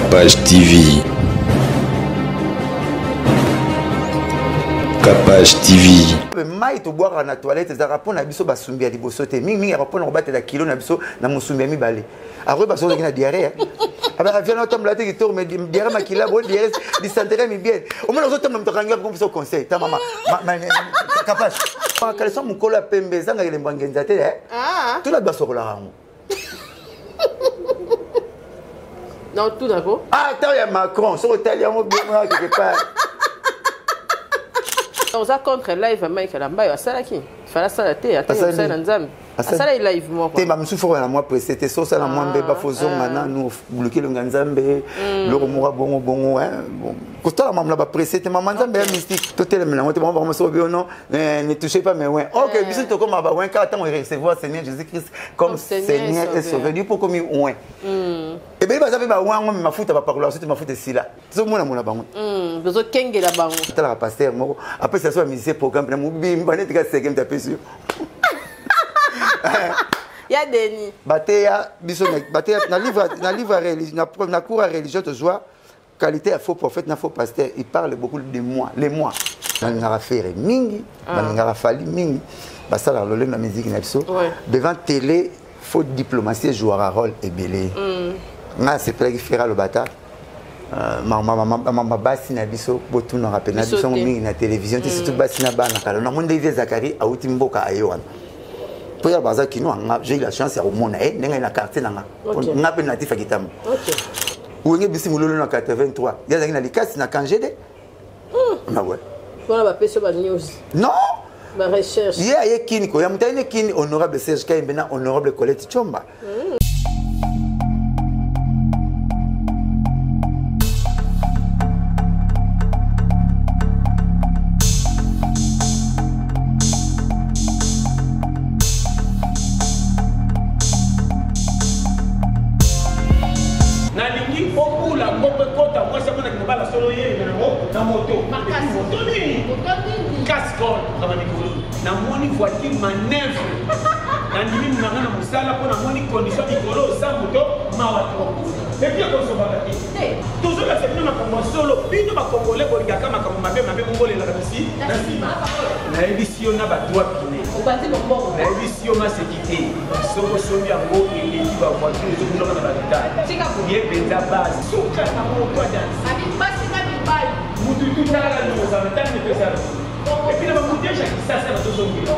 Capage TV. Capage TV. Mai tobwakaka na toilette ezalaka mpo na biso basumbi ya liboso te mingimingi yaka mpo na kobatela kilo na biso na mosumbi ya mibale akoyeba soki ozalaki na diarrhée abaka viana otambola te kitoko mais diarrhée makila bo diarrhée dysenterie mibiele omona ozotambola moto akangi akomisa biso conseil ta mama kapash caleçon mokolo ya pembe ezanga elembo ya ngenza te ah. tuna basokolaka yango Non, tout d'abord. Ah, attends, il y a Macron. Sur le yango bien quelque part. oza contre live ya mike alambayo asalaki fala asala te ata osala na nzambe asala live moko te bamosusu fo na mwa presse te so osala mwa mbeba fo ozonga ah. nanu luki elonga nzambe hmm. loko moko bongo bongo kotala mamla bapresse te mama nzambe ya mystique totelemela yango te bango bango mosusu biono eh, ne touchez pas mes oins ok eh. biso tokoma ba oins kaka ntango recevoir seigneur jésus christ comme seigneur et sauveur du po komi oin hmm. ebele baza mpe ba oins yango mafuta bapakolaka soki mafuta esila tozomona mona bango hmm, tozokengela bango talaka pasteur moko apesa so bamusicien programme na mobimba neti ka seke moto apesi yo ya deni bateya biso bateya na livre na livre na cours ya religion tozwa qualité ya faux prophète na faux pasteur il parle beaucoup de moi les moi balingaka fere mingi ah. balingaka fali mingi basalaka lolendo ya miziki na biso devant télé faux diplomatie ejouaka rôle ebele mm. ngai asepelaki fere aloba ata euh, mama basi na biso botunaka mpe na biso mingi na télévision te surtout mm. basi na bana kala namoni nde vie zakari auti mboka aye wana mpo ya baza kino anga j'ai eu la chance ya komona ye ndenge na quartier na nga nga mpe natif ya kitambo wenge bisi mololo na 83 ye azalaki na likasi na cangede hmm. na we wana bapesi ba news non ba recherche ye aye kini koya moto ayene kini honorable serge kayembe na honorable colette chomba hmm. Nalingi obula mbongo ekota mwasi amonaki mobala solo ye na yango na moto moto nini cascol kama mikolo namoni voiture manœuvre nandimi nanga na mosala mpo namoni condition mikolo osa moto mawa trop epuis ekozobaka te tozolakisa bino makambo ya solo bino bakongole bolingaka makambo mabe mabe mongolelaka misi na nsima nayebisi yo na badroit pine nayebisi yo maseki te soki osombi yango eleki ba voiture ezobulaka na badetail ye mpenza base suka na moto adansi mutu tutalaka nozala ntango epesana epuis na bambuteyage ya kisasa nazozongela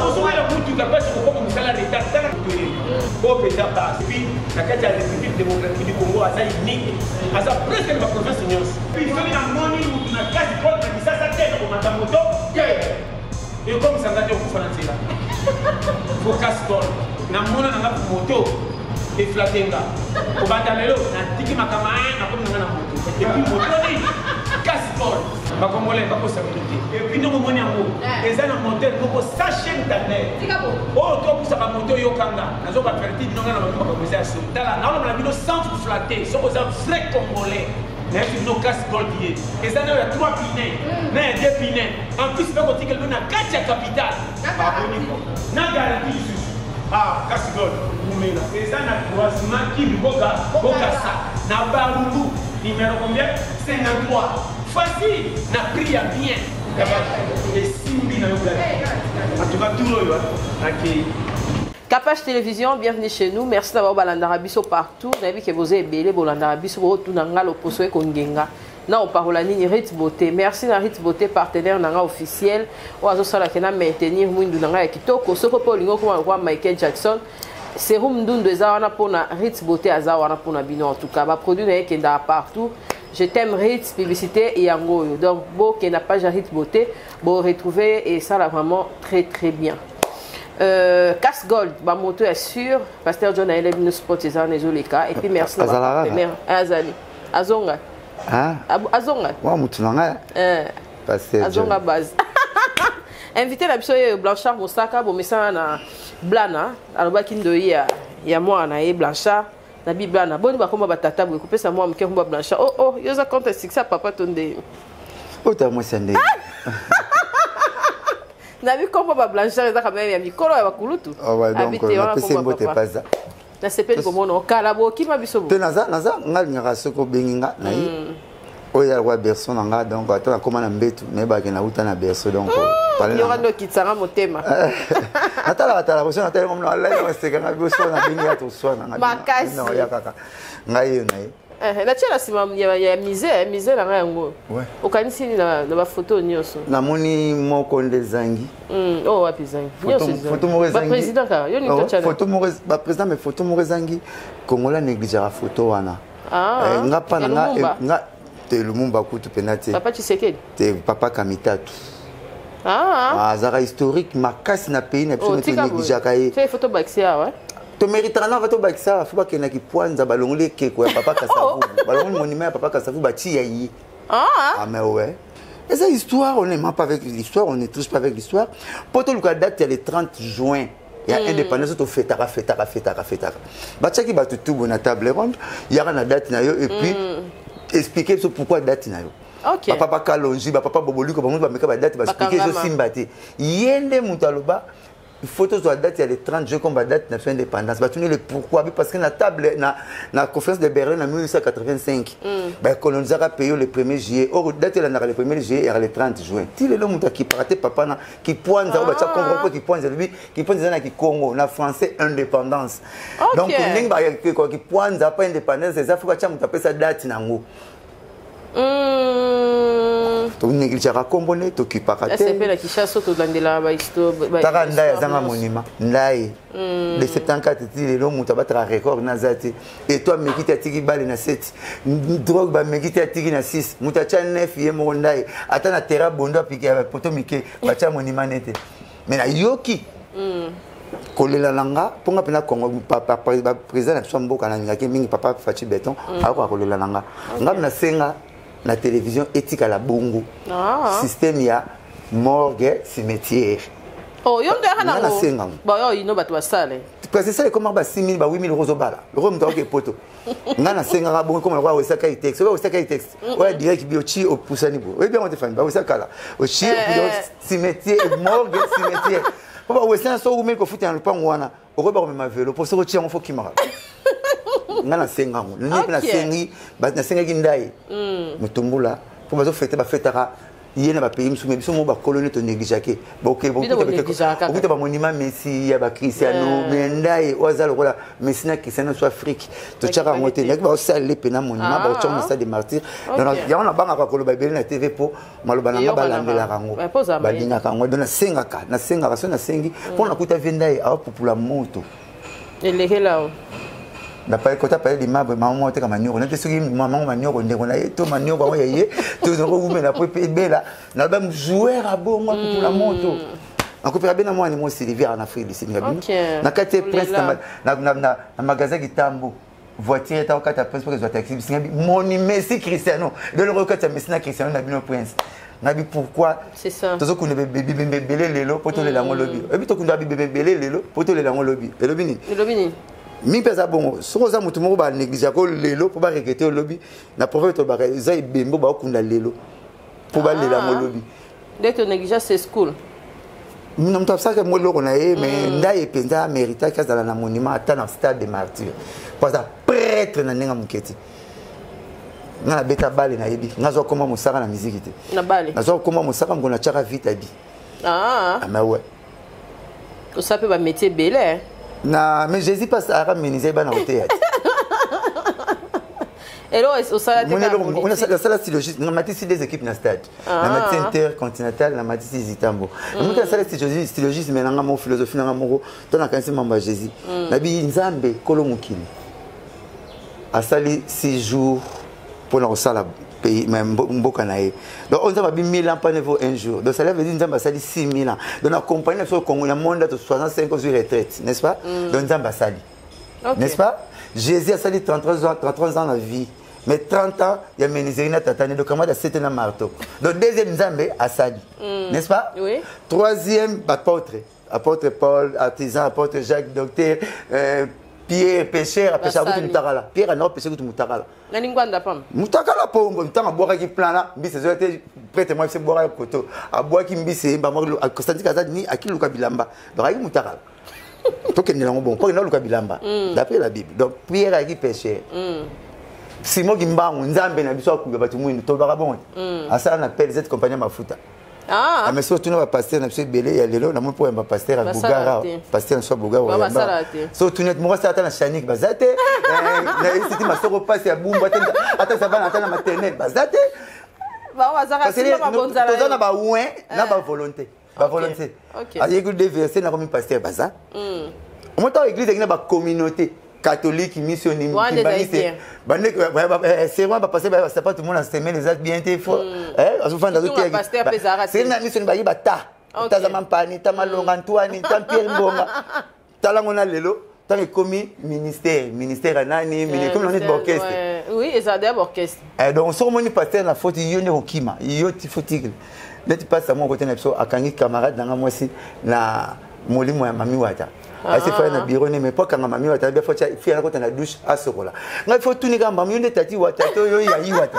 ozongela mutuka mpasi kokoma mosala retard tala toye oyo mpenza base epuis na kati ya république démocratique du congo aza unique aza presque na baprovince nyonso epuis soki namoni mutu na kati na kisasa te nakomata moto te ekomisa nga te okufa na nzela focus gold namona na nga moto eflate nga kobanda lelo natiki makambo eh, nakomi na nga na moto epuis moto nini kasi gold bakongolais bakosa bino te epuis ndenge omoni yango eh. eza na moteur moko sa chaine taner oyo topusaka moto oyokanga nazoka averti bino nga na bango makambo eza ya solo tala naoloba na bino sans vous flatter soki oza vrai congolais nayebi bino kasi gold ye eza nayo ya 3 pine na ya 2 pine en plus bakotikela bino na kati ya capital baboni ko na garantie lisusu ah kasi gold umela eza na croisement kibi boka bokasa na barumbu numéro combien 53 facile na prix ya bien esimbi na yo en tout cas tour oyo akei Capage Télévision, bienvenue chez nous. Merci d'avoir balandara biso partout. Nayebi ke boza ebele bolandara biso botuna nga loposo ekongenga. Na oparola nini Rit Beauté. Merci na Rit Beauté partenaire na nga officiel. Oyo azosala ke na maintenir mwindu na nga ya kitoko. Soko pe olingi okoma lokola Michael Jackson. Serum Ndundu eza wana pona Rit Beauté aza wana pona bino en tout cas. Ba produits na ye ekendaka partout. Je t'aime Rit, publicité yango oyo. Donc bokenda page ya Rit Beauté, bo retrouver et ça là vraiment très très bien. Euh, Casse Gold, ba moto ya sûr, Pasteur John ayele bino sport eza wana ezoleka et puis merci na ba partenaire azali. Azonga. Ah. Azonga. Wa mutu na nga. Eh. Pasteur Azonga base. Invité na biso ye Blanchard Mosaka bomesana na Blana, alobaki ndoyi ya ya mwana na ye Blanchard na biblana boni bakoma batata boye kopesa mwa moke komba blanchard oh oh yo oza contre succès ya papa to nde ota mwasi ya ndenge na bikombo ba blanchard eza quand même ya mikolo ya bakulutu oh ouais, donc napesi mbote paza. Nasepeli komona okala bokima biso te. Naza naza nga lingaka soki obengi nga na ye oyo eza lokola berceau na nga. Donc ata nakóma na mbetu, nayebaka nauta na berceau, donc yoka nde okitsanga motema. Natalaka tala koso, natali ngo alai, nasekanga biso, nabengi ya toswana. Makasi. Ya kaka ngai yo na ye. Natia na nsima ya musée, musée na ngai yango. Okanisi nini na bafoto nyonso? Namoni moko nde ezangi. Oyo wapi ezangi? Photo moko. Baprésident kaka yo ningi totia. Photo moko, baprésident, mais photo moko ezangi. Congolais négligeaka photo wana. Nga mpa na nga nga te, Lumumba kutu mpena te. Papa Tshisekedi. Te, papa Kamitatu. Azalaka historique makasi na pays na biso, tonégligeaka ye. Photo bakisi awa. Toméritaka na tobakisa awa. Fo bakendaki Pwanza, balongoli ekeko ya papa Kasavubu, balongoli monument ya papa Kasavubu, batia ye. Ah mais ouais, eza histoire, on ne ment pas avec l'histoire, on ne triche pas avec l'histoire. Mpo toluka date ya le 30 juin ya indépendance, tofetaka, fetaka, fetaka, fetaka. Batiaki bato tubo na table ronde, yaka na date na yo et puis expliquer biso pourquoi date na yo. Bapapa Kalongi, bapapa Boboliko, bango bameka badate, baexpliquer, ezosimba te. Ye nde moto aloba il faut tozwa date ya le 30 juin comme badate na biso indépendance. Batuni le pourquoi, parce que na table na conférence de Berlin na 1885, bacolonisaka pays le 1er juillet. Or date elandaka le 1er juillet yaka le 30 juin. Ti lelo moto akipaka te papa na Kipwanza oyo batya Kongo, mpo Kipwanza elobi, Kipwanza eza na Kikongo, na français indépendance. Donc ndenge bakekoka Kipwanza mpo indépendance eza, fo batya moto apesa date nango. Tonégligeaka nkombo nde tokipaka te. Na Kinshasa tolandelaka. Taka Ndai azanga monument. Ndai de 74 ti lelo, moto abataka record naza te. Eto ameki te, atiki bale na 7. Drogue bameki te, atiki na 6. Moto atya 9, ye moko Ndai. Ata na terrain bondo apiki ya poto mike, batya monument ne te. Mais nayoki kolela na nga mpo nga mpena Congo, président na biso ya mboka nalingaki mingi, papa Fatshi Béton, akoka kolela na nga. Nga nasenga na télévision etikala bongo, système ya morgue, cimetière. Oh, yo nde yaka nango. Nasenga ngo. Ba oyo ino bato basale. Parce que ça ekoma ba 6 000, ba 8 000 euros ozobala loko moto akoke poto. Nga nasengaka bongo, ekoma lokola wesaka itex, oyo wesaka itex oyo direct bi oci opusani bo oyebi yango te. Fami bawesa kala oci cimetière, morgue, cimetière, mpo bawesa so umeli kofuta na lopango wana, okoyeba komema velo mpo soki otia yango fo kimaka. Nga nasenga yango nini mpe nasengi, nasengaki Ndai Motombula mpo bazofete, bafetaka ye na bapays mosusu, mais biso mo bakoloni tonégligeake. Okuta bamonument Messi ya baCristiano, mais Ndai oyo aza lokola Messi na Cristiano so Afrique, totiaka yango te. Ndaki baosalele mpena monument, baotiaka na stade de Martyr. Yango nabangaka koloba ebele na TV mpo maloba na nga balandelaka yango, balingaka yango. Donc nasengaka, nasengaka so nasengi mpo nakuta vie Ndai aopupula moto. Elekela. Napai kota paye limabre, mama moko ateka manioko nate. Soki mama manioko ndeko na ye to manioko yango ya ye, tozokowumela po ebela. Naloba joueur abongo akupula moto, nakopeka be na mwana mo Sylvie na Afrique du Sud, ngabino na kati ya Prince, na magasin Kitambo, voiture eta okati ya Prince mpo kezwa taxi. Bisinga moni Messi, Cristiano, lelo okati ya Messi na Cristiano na bino Prince. Ngabi pourquoi tozokunda bibembe ebele lelo mpo tolela yango lobi? Oyebi, tokunda bibembe ebele lelo mpo tolela yango lobi. Elobi nini? Elobi nini? Mi mpe aza bongo. Soki oza motu moko banégligeaka lelo mpo baregretter olobi, na proverbe tolobaka eza ebembe baokunda lelo mpo balela yango lobi. Nde tonéglige c'est school. Na moto asalaka mo eloko na ye, mais Ndai mpenza améritaki azala na monument ata na stade de Martyr, mpo aza prêtre na ndenge ya moke te. Nga nabeta bale, nayebi. Nga azwa koma mosaka na miziki te. Na bale. Nazwa koma mosaka moko, natiaka vite abi. Ah, mais ouais. Osala mpe bamétier ebele. Na mais Jésus passe aka menuisier, bana koteya te. Eloko osala te. Nasala stylogiste, namatisi des équipes na stade, namatisi Intercontinental, namatisi Zitambo. Namoki nasala stylogisme nanga moko, philosophie nanga moko to nakanisi mambo ya Jésus. Nabi Nzambe kolo mokili asali 6 jours mpona kosala pays, mboka na ye. Donc oyo Nzambe abi 1000 ans pas ne vaut un jour, donc ça veut dire Nzambe asali 6000 ans. Donc na compagnie na biso Congo na monde to 65 ozwi retraite, n'est-ce pas? Donc Nzambe asali, n'est-ce pas? Jésus asali 33 ans, 33 ans na vie, mais 30 ans ya menuiserie na tata ne. Donc kamata sete na marteau. Donc deuxième, Nzambe asali, n'est-ce pas? Oui. Troisième, apôtre, apôtre Paul artisan, apôtre Jacques docteur, Pierre pêcheur, apêchaka kutu mutakala. Pierre anao pêche kutu mutakala. Nani ngwanda pam. Mutakala pombo. Ntango abwakaki plan na mbisi ezoya te, prêtre mwa biso ebwakaki koto, abwaki mbisi eyemba, Constantin aza ni akiluka bilamba, donc ayaki mutakala. Tokendela yango bongo, mpo naluka bilamba d'après la Bible. Donc Pierre ayaki pêcheur. Simon Kimbangu, Nzambe na biso akuba bato mwindu, tolobaka bongo te. Asala na PLZ, compagnie ya mafuta. Ah. Mais soki otuna bapasteur na biso ebele ya lelo, namoni mpo oyamba pasteur ya Basala Bugara, te. pasteur na biso ya Bugara, Ba oyamba. basala te. So otuni moko asala ata na Chanik, baza te. Na esiti masoko mpasi ya Bumbu, ata eza bana ata na maternel, baza te. Bango bazaka Parce que nsima mabonza na toza yo. na bawin na bavolonté, bavolonté. Ayeki de verset, nakomi pasteur, baza omota église eki na bacommunauté catholique, missioni. Wana ezali bien. Serment bapasteur baya basapatu mona semaine eza bien te, fo azofanda. Surtout ba pasteur mpe ezalaka te. Seri na missioni bayi bata taza mampani ta malonga Ntwani ta Pierre Mbonga, talango na lelo ntango ekomi ministère, ministère ya nani, ekomi na neti baorchestre. Ouais. Oui, ezala deya baorchestre. Donc soki omoni pasteur na faute, yo nde kokima yo ti fotike neti pasta moko te na biso akangi camarade nanga mwasi na molimo ya mami wata, asi faya na bureau ne, mais po akanga mami wata bia fo fi akota na douche asokola ngai fo tuni kaka mami yo nde tati wata to yo yayi wata.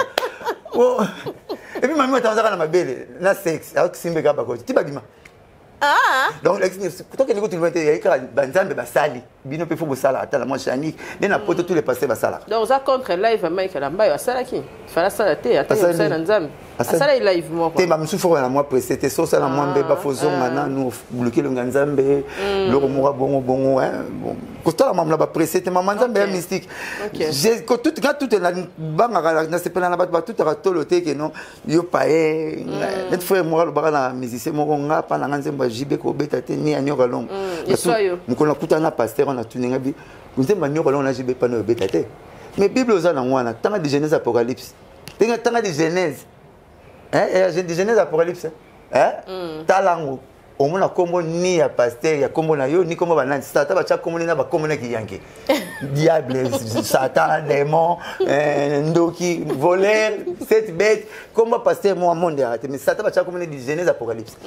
Oh. Et puis mami wata azaka na mabele na sexe, akosimbe kaka bakoti ti babima. Donc tokende kutu te, yayi kaka banzambe basali bino mpe fo bosala ata na mwa chanik nde na poto tous les pasteurs basalaka. Donc oza contre live Mike Lambayo asalaki, fala asala te ata Asali osala na Nzambe. Asala live moko. Te, bamosusu fo na mwa presse te, so osala mwa mbeba, fo ozonga nanu oluki elonga Nzambe, biloko moko bongo bongo, hein. Bon, kotala mamu na bapresse te, mama Nzambe ya mystique. Nga tute bangaka, nasepela na bato batutaka tolo te ke non yo paye neti frère moko alobaka na musicien moko nga mpa na nga nzembo ya JB kobeta te ni ya Nyoka Longo. Eswa yo. Mokolo nakutana na pasteur wana, atuni nga bi nzembo ya Nyoka Longo na JB mpana oyo obeta te, mais Bible oza nango wana, tanga de Genèse Apocalypse, tanga, tanga de Genèse, hein, de Genèse Apocalypse, hein? Tala yango, omona nkombo ni ya pasteur ya nkombo na yo ni nkombo banani Satan batya nkombo ni na bakombo naki yanke diable, Satan, démon, ndoki, voleur, cette bête, nkombo ya pasteur mo monde yaka te, mais Satan batya nkombo ni de Genèse Apocalypse.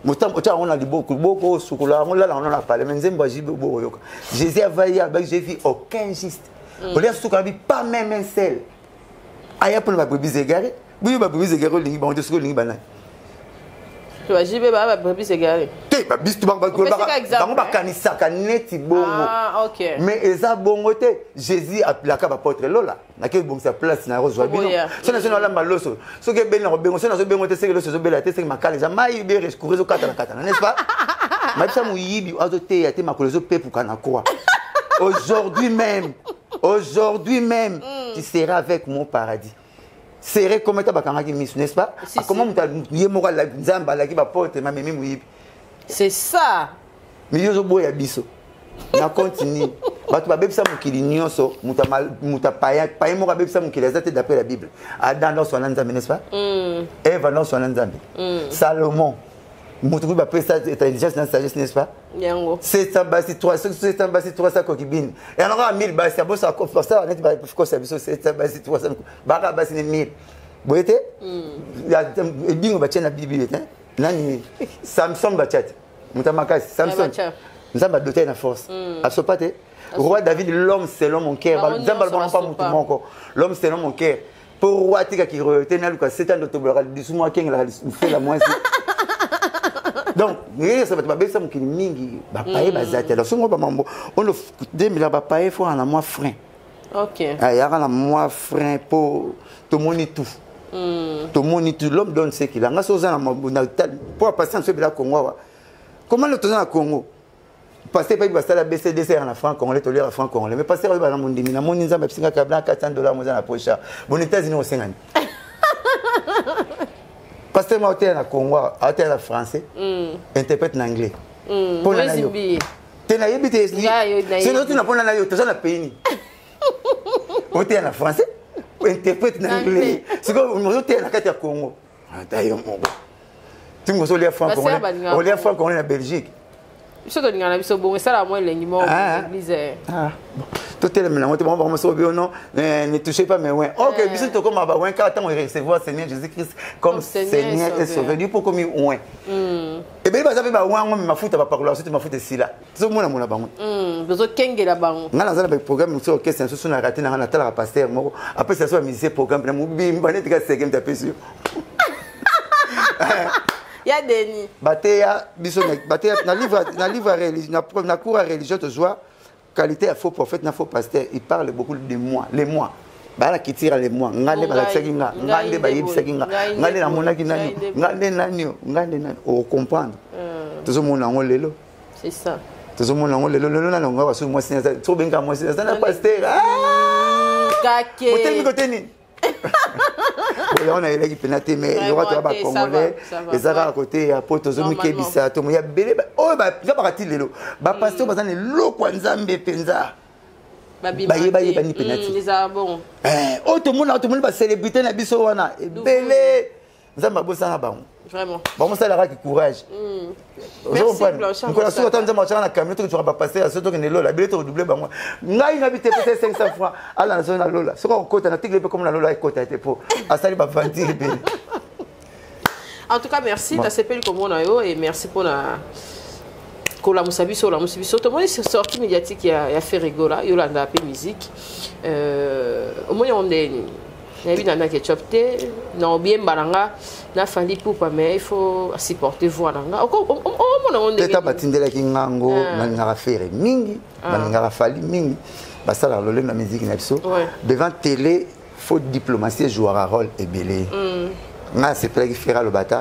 Otya yango na liboko liboko, osukola yango, olala yango na pale, mais nzembo ya JB obokoyoka Jésus avai abaki: j'ai vu aucun juste, olia suka abi pas même un seul. Aya mpona babrebis égaré, boyo babrebis égaré olingi bango te, soki olingi banani? Bajibe baa babrebis égaré. Te, babiso Opesika exemple, bango bakanisaka neti bongo. Ah, ok. Mais eza bongo te. Jésus apelaka baapôtre lola nake ebongisa place na kozwa bino. Oboya. So na so nalamba loso, soki ebeli na kobengo, so nazobengo te, seke loso ezobela te, seke makala eza mai be cour ezokatana katana, n'est-ce pas? Mayebisa moyibi azoteya te, makolo ezopepuka na croix. Aujourd'hui même, aujourd'hui même, tu seras avec mon paradis. Serré comme ata bakangaki miso, n'est-ce pas? Si, Comment si. moto ye moko Nzambe alaki baporte mamemi moyibi. C'est ça. Mais yo ozoboya biso na continue, bato babebisa mokili nyonso, moto moto apaya paye moko abebisa mokili aza te d'après la Bible. Adam nyonso wana Nzambe, n'est-ce pas? Eva nyonso wana Nzambe, Salomon moto kuyi bapesa intelligence na sagesse, n'est-ce pas? Yango. 700 basi, 300, 700 basi, 300 concubines, yango kaka 1000 basi abosa basala neti bakosa biso 700 basi, 300 baka basi ne 1000 boye te. Ebingo batie na Bible te, nani Samson batia te, moto ya makasi Samson. Batia. Nzambe adote ye na force, asopa te. Roi David, l'homme selon mon cœur. Bango Nzambe nyonso alobaka mpa motu basopa. moko, l'homme selon mon cœur, mpo roi atikaki royauté naluka 7 ans totobolaka lisumu, akengelaka mfela mwasi. Donc ngeyesa bato babebisa mokili mingi, bapaye baza te. Alors songo bamambo ono 2000 bapaye fo na mwa frein. Ayaka na mwa frein mpo tomoni tout, tomoni tout. L'homme donne ce qu'il a. Nga so oza na mpo apasi na so ebela Congo awa, comment le toza na Congo, pasteur epai basala BCDC na franc congolais, toliaka franc congolais, mais pasteur oyo bana mondimi namoni Nzambe apisingaka bla 400 $ moza na poche. Bon, États-Unis osengani pasteur ma oteya na Congo, aoteya na français, interprète na anglais. Mpona na yo Moïse Mbiye. Te, nayebi te. Ngai, yo, nayebi. Soki ozotuna mpona na yo, toza na pays nini? Oteya na français, interprète na anglais, sikoyo ozoteya na kati ya Congo, ata yo moko ntingo ozolia franc Pasteur congolais, balingaka olia Congo. Franc congolais na Belgique. Biso tolingana na biso bongo, esalaka mwa elengi moko. Ah. Église. Ah, bon. Totelemela yango te, bango bango soki ono ne touchez pas mes oints. Ok, biso tokóma baoints kaka ntango recevoir Seigneur Jésus Christ comme Comme Seigneur Seigneur et et Sauveur. Sauveur du po komi oint. Ebele baza mpe baoints yango, me mafuta bapakola soki mafuta esila, tozomonamona bango. Tozokengela bango. Nga naza na baprogramme mosusu, orchestre mosusu na rate nanga, natalaka pasteur moko apesa so bamusicien programme na mobimba neti ka seke moto apesi yo. Ya Denis. Bateya biso bateya na livre, na livre ya religion, na cours ya religion tozwa qualité ya faux prophète na faux pasteur. Il parle beaucoup de moi, les moi bala kitira les moi. Nga nde balakisaki nga, nga nde bayebisaki nga, nga nde namonaki nani, nga nde nani, nga nde nani. Ocomprendre, tozomona yango lelo. C'est ça. Tozomona yango lelo. Lelo nani nga basusu mwasi sobenga mwasi aza na pasteur kake. Otelemi kote nini? Yango nayelaki mpena te, mais yoka, toya bacongolais, eza kaka kote ya po tozomikebisa. Tomo ya bele oyo eza baka ti lelo, bapasteur baza na eloko ya Nzambe mpenza, bayeba yebani mpena ti. Oyo tomona, tomoni bacélébrité na biso wana ebele, Nzambe abosana bango, bango courage. Mokolo suka, ata Nzambe atiaka na camion, toki zwaka bapasteur ya so, tokende lola ebele, tokodouble bango. Ngai nabi te, pese 500 francs, ala na so na lola. Soki akokota na tikile mpe komo na lola, ekota te mpo asali baventure ebele. En tout cas, merci. Nasepeli komona yo et merci mpona kolamusa biso, olamusi biso. Tomoni sortie médiatique ya Ferre Gola. Yolanda mpe musique, omoni yango ndenge nini? Nayebi na na Ketchup te, na obiemba na nga na Fally Ipupa, mais il faut supporter voix na nga. Omona yango ndenge? Teta batindelaki ngango. Nalingaka Ferre mingi, balingaka Fally mingi, basalaka lolendo na musique na biso. Devant télé, faut diplomatie ejouaka rôle ebele. Ngai asepelaki Ferre aloba ta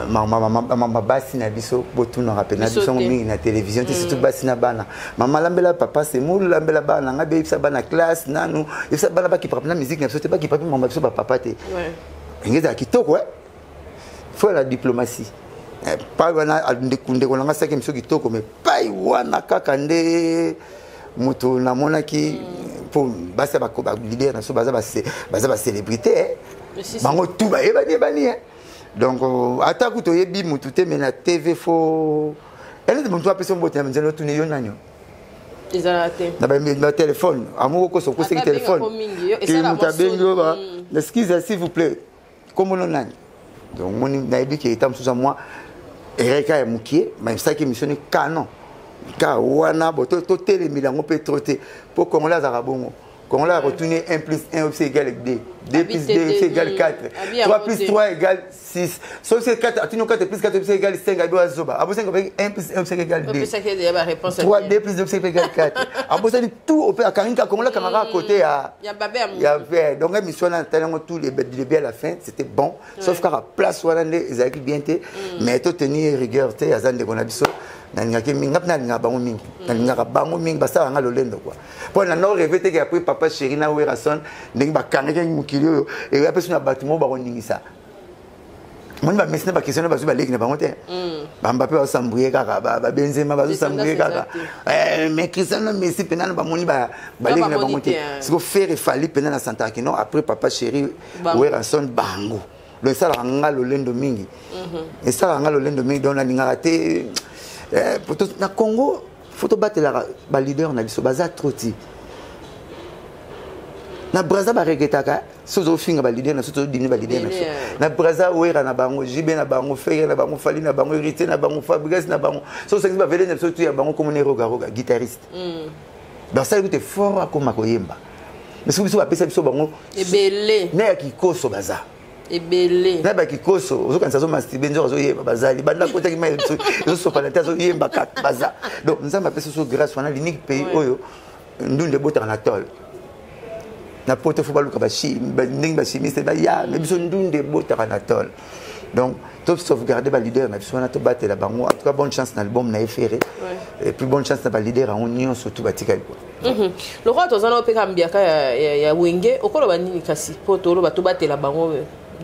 mama basi na biso botunaka mpena biso mingi na télévision te, surtout basi na bana. Mama lambela, papa semulu lambela bana ngai, beyebisa bana classe nanu, yebisa bana bakipaka mpena musique na biso te, bakipa mpe mama biso bapapa te. Enge ezala kitoko, faut la diplomatie. Pai wana, ndeko na ngai asalaki biso kitoko, mais pai wana kaka nde moto namonaki mpo basi ya baleader na biso baza bacélébrité, bango tu bayebani yebani. Donc ata kutu oyebi motu te, mais na TV faut elete motu apesi mbote na nzela, otuni yo nani. Ezala te. Na batelefone amoko koso okoseki telefone, moto abengi yo ba excuse, s'il vous plaît, kombono nani? Donc moni nayebi ke eta mosusu ya mwa ereka ya mokie basalaki émission ni canon ka wana. Bo totelemela yango mpe trop te, mpo congolais azalaka bongo. Congolais akotuni 1 plus 1 c'est égal 2, 2 plus 2 c'est égal 4, 3 plus 3 égale 6. Soki c'est 4, atuni 4 plus 4 c'est égal 5, abi azoba abosani 1 plus 1 c'est égal 2, 3, 2 plus 2 c'est égal 4, abosani tout ope akangi kaka. Congolais akangaka à côté ya ya fait. Donc émission wana natali yango tout du début à la fin, c'était bon, sauf kaka place wana nde ezalaki bien te, mais totenir rigueur te. Aza ndeko na biso, nalingaki mingi, nga mpe nalingaka bango mingi, nalingaka bango mingi, basalaka nga lolendo kua mpo na no rêve teke. Après papa chéri na Werrason, ndenge bakangaki mokili oyo, eya mpe so na bato moko bakoningisa. Moni bamesi na baquestion na bazwi baleki na bango te, bamba mpe bazosambrie kaka, babenzema bazosambrie kaka, mais Cristiano Messi mpena na bamoni baleki na bango te. Siko Ferre, Fally mpena na santaki non, après papa chéri, Werrason, bango. Donc esalaka nga lolendo mingi, esalaka nga lolendo mingi. Donc nalingaka te na Congo faut tobatelaka baleader na biso, baza trop ti na Braza baregretaka. So ozofinga baleader na biso, tozodini baleader na biso na Braza, Wera na bango, JB na bango, Ferre na bango, Fally na bango, Héritier na bango, Fabregas na bango. So osangisi bavele na biso tu ya bango, komona Rogaroga guitariste, basali kute fort akoma koyemba, mais soki biso bapesa biso bango ebele. Na ya kikoso baza ebele. Na bakikoso ozokanisa azomasturbe, nzoka azoyemba. Bazali banda kotaki mai ezosopana te, azoyemba kaka, baza. Donc Nzambe apesi biso grâce wana, l'unique pays oyo ndundu ebotaka na tole. Na poto faut baluka ndenge bachimiste baya, mais biso ndundu ebotaka na tole. Donc to sauvegarder baleader na biso wana, tobatela bango. En tout cas, bonne chance na album na Ferre, et puis bonne chance na baleader yango nyonso tu batikali kwa. Lokwa toza na opeka mbiaka ya Wenge, okoloba nini kasi mpo toloba tobatela bango?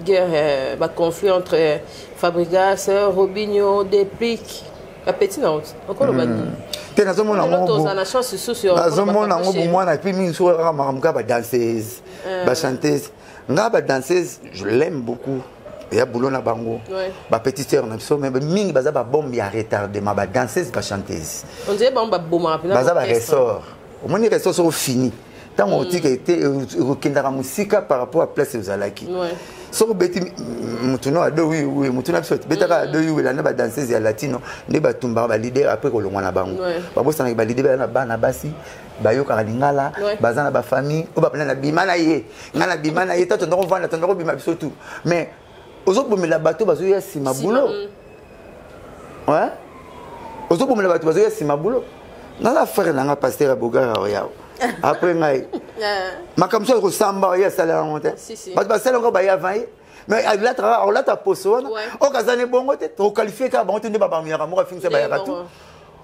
Guerre, baconflit entre Fabregas, Robinho, Deplick, bapeti na okoloba nini? Te, nazomona yango, na chance lisusu. Nazomona yango bomwana. Et puis mingi soki kaka makambo kaka badanseuse, bachanteuse. Nga badanseuse, je l'aime beaucoup, eya boulot na bango, bapetite sœur na biso, mais mingi baza babombe ya retardement, badanseuse, bachanteuse. Baza baressort. Omoni ressort soko fini, ntango otika ete ekokendaka mosika par rapport à place ozalaki. Soki obeti motu no ado wiwi, motu na biso betaka ado wiwi, landa badanseuse ya latino nde batumbaka baleader. Après kolongwa na bango, babosanaki baleader baza na bana basi, bayokaka lingala, baza na bafamille oyo bapena na bima na ye, ngai na bima na ye ta, tonda kovanda, tonda kobima biso tu. Mais Ozobomela bato bazoya nsima boulot. Ouais, ozobomela bato bazoya nsima boulot. Naza frère na nga, pasteur ya Bogara, oyawa après ngai, makambo so kosamba, ye asala yango te. Bato basala yango, baye avant ye, mais alataka, olata poso wana oyo kazana ebongo te. Toqualifie kaka bango te nde babamiyaka moko afingisa, bayaka tu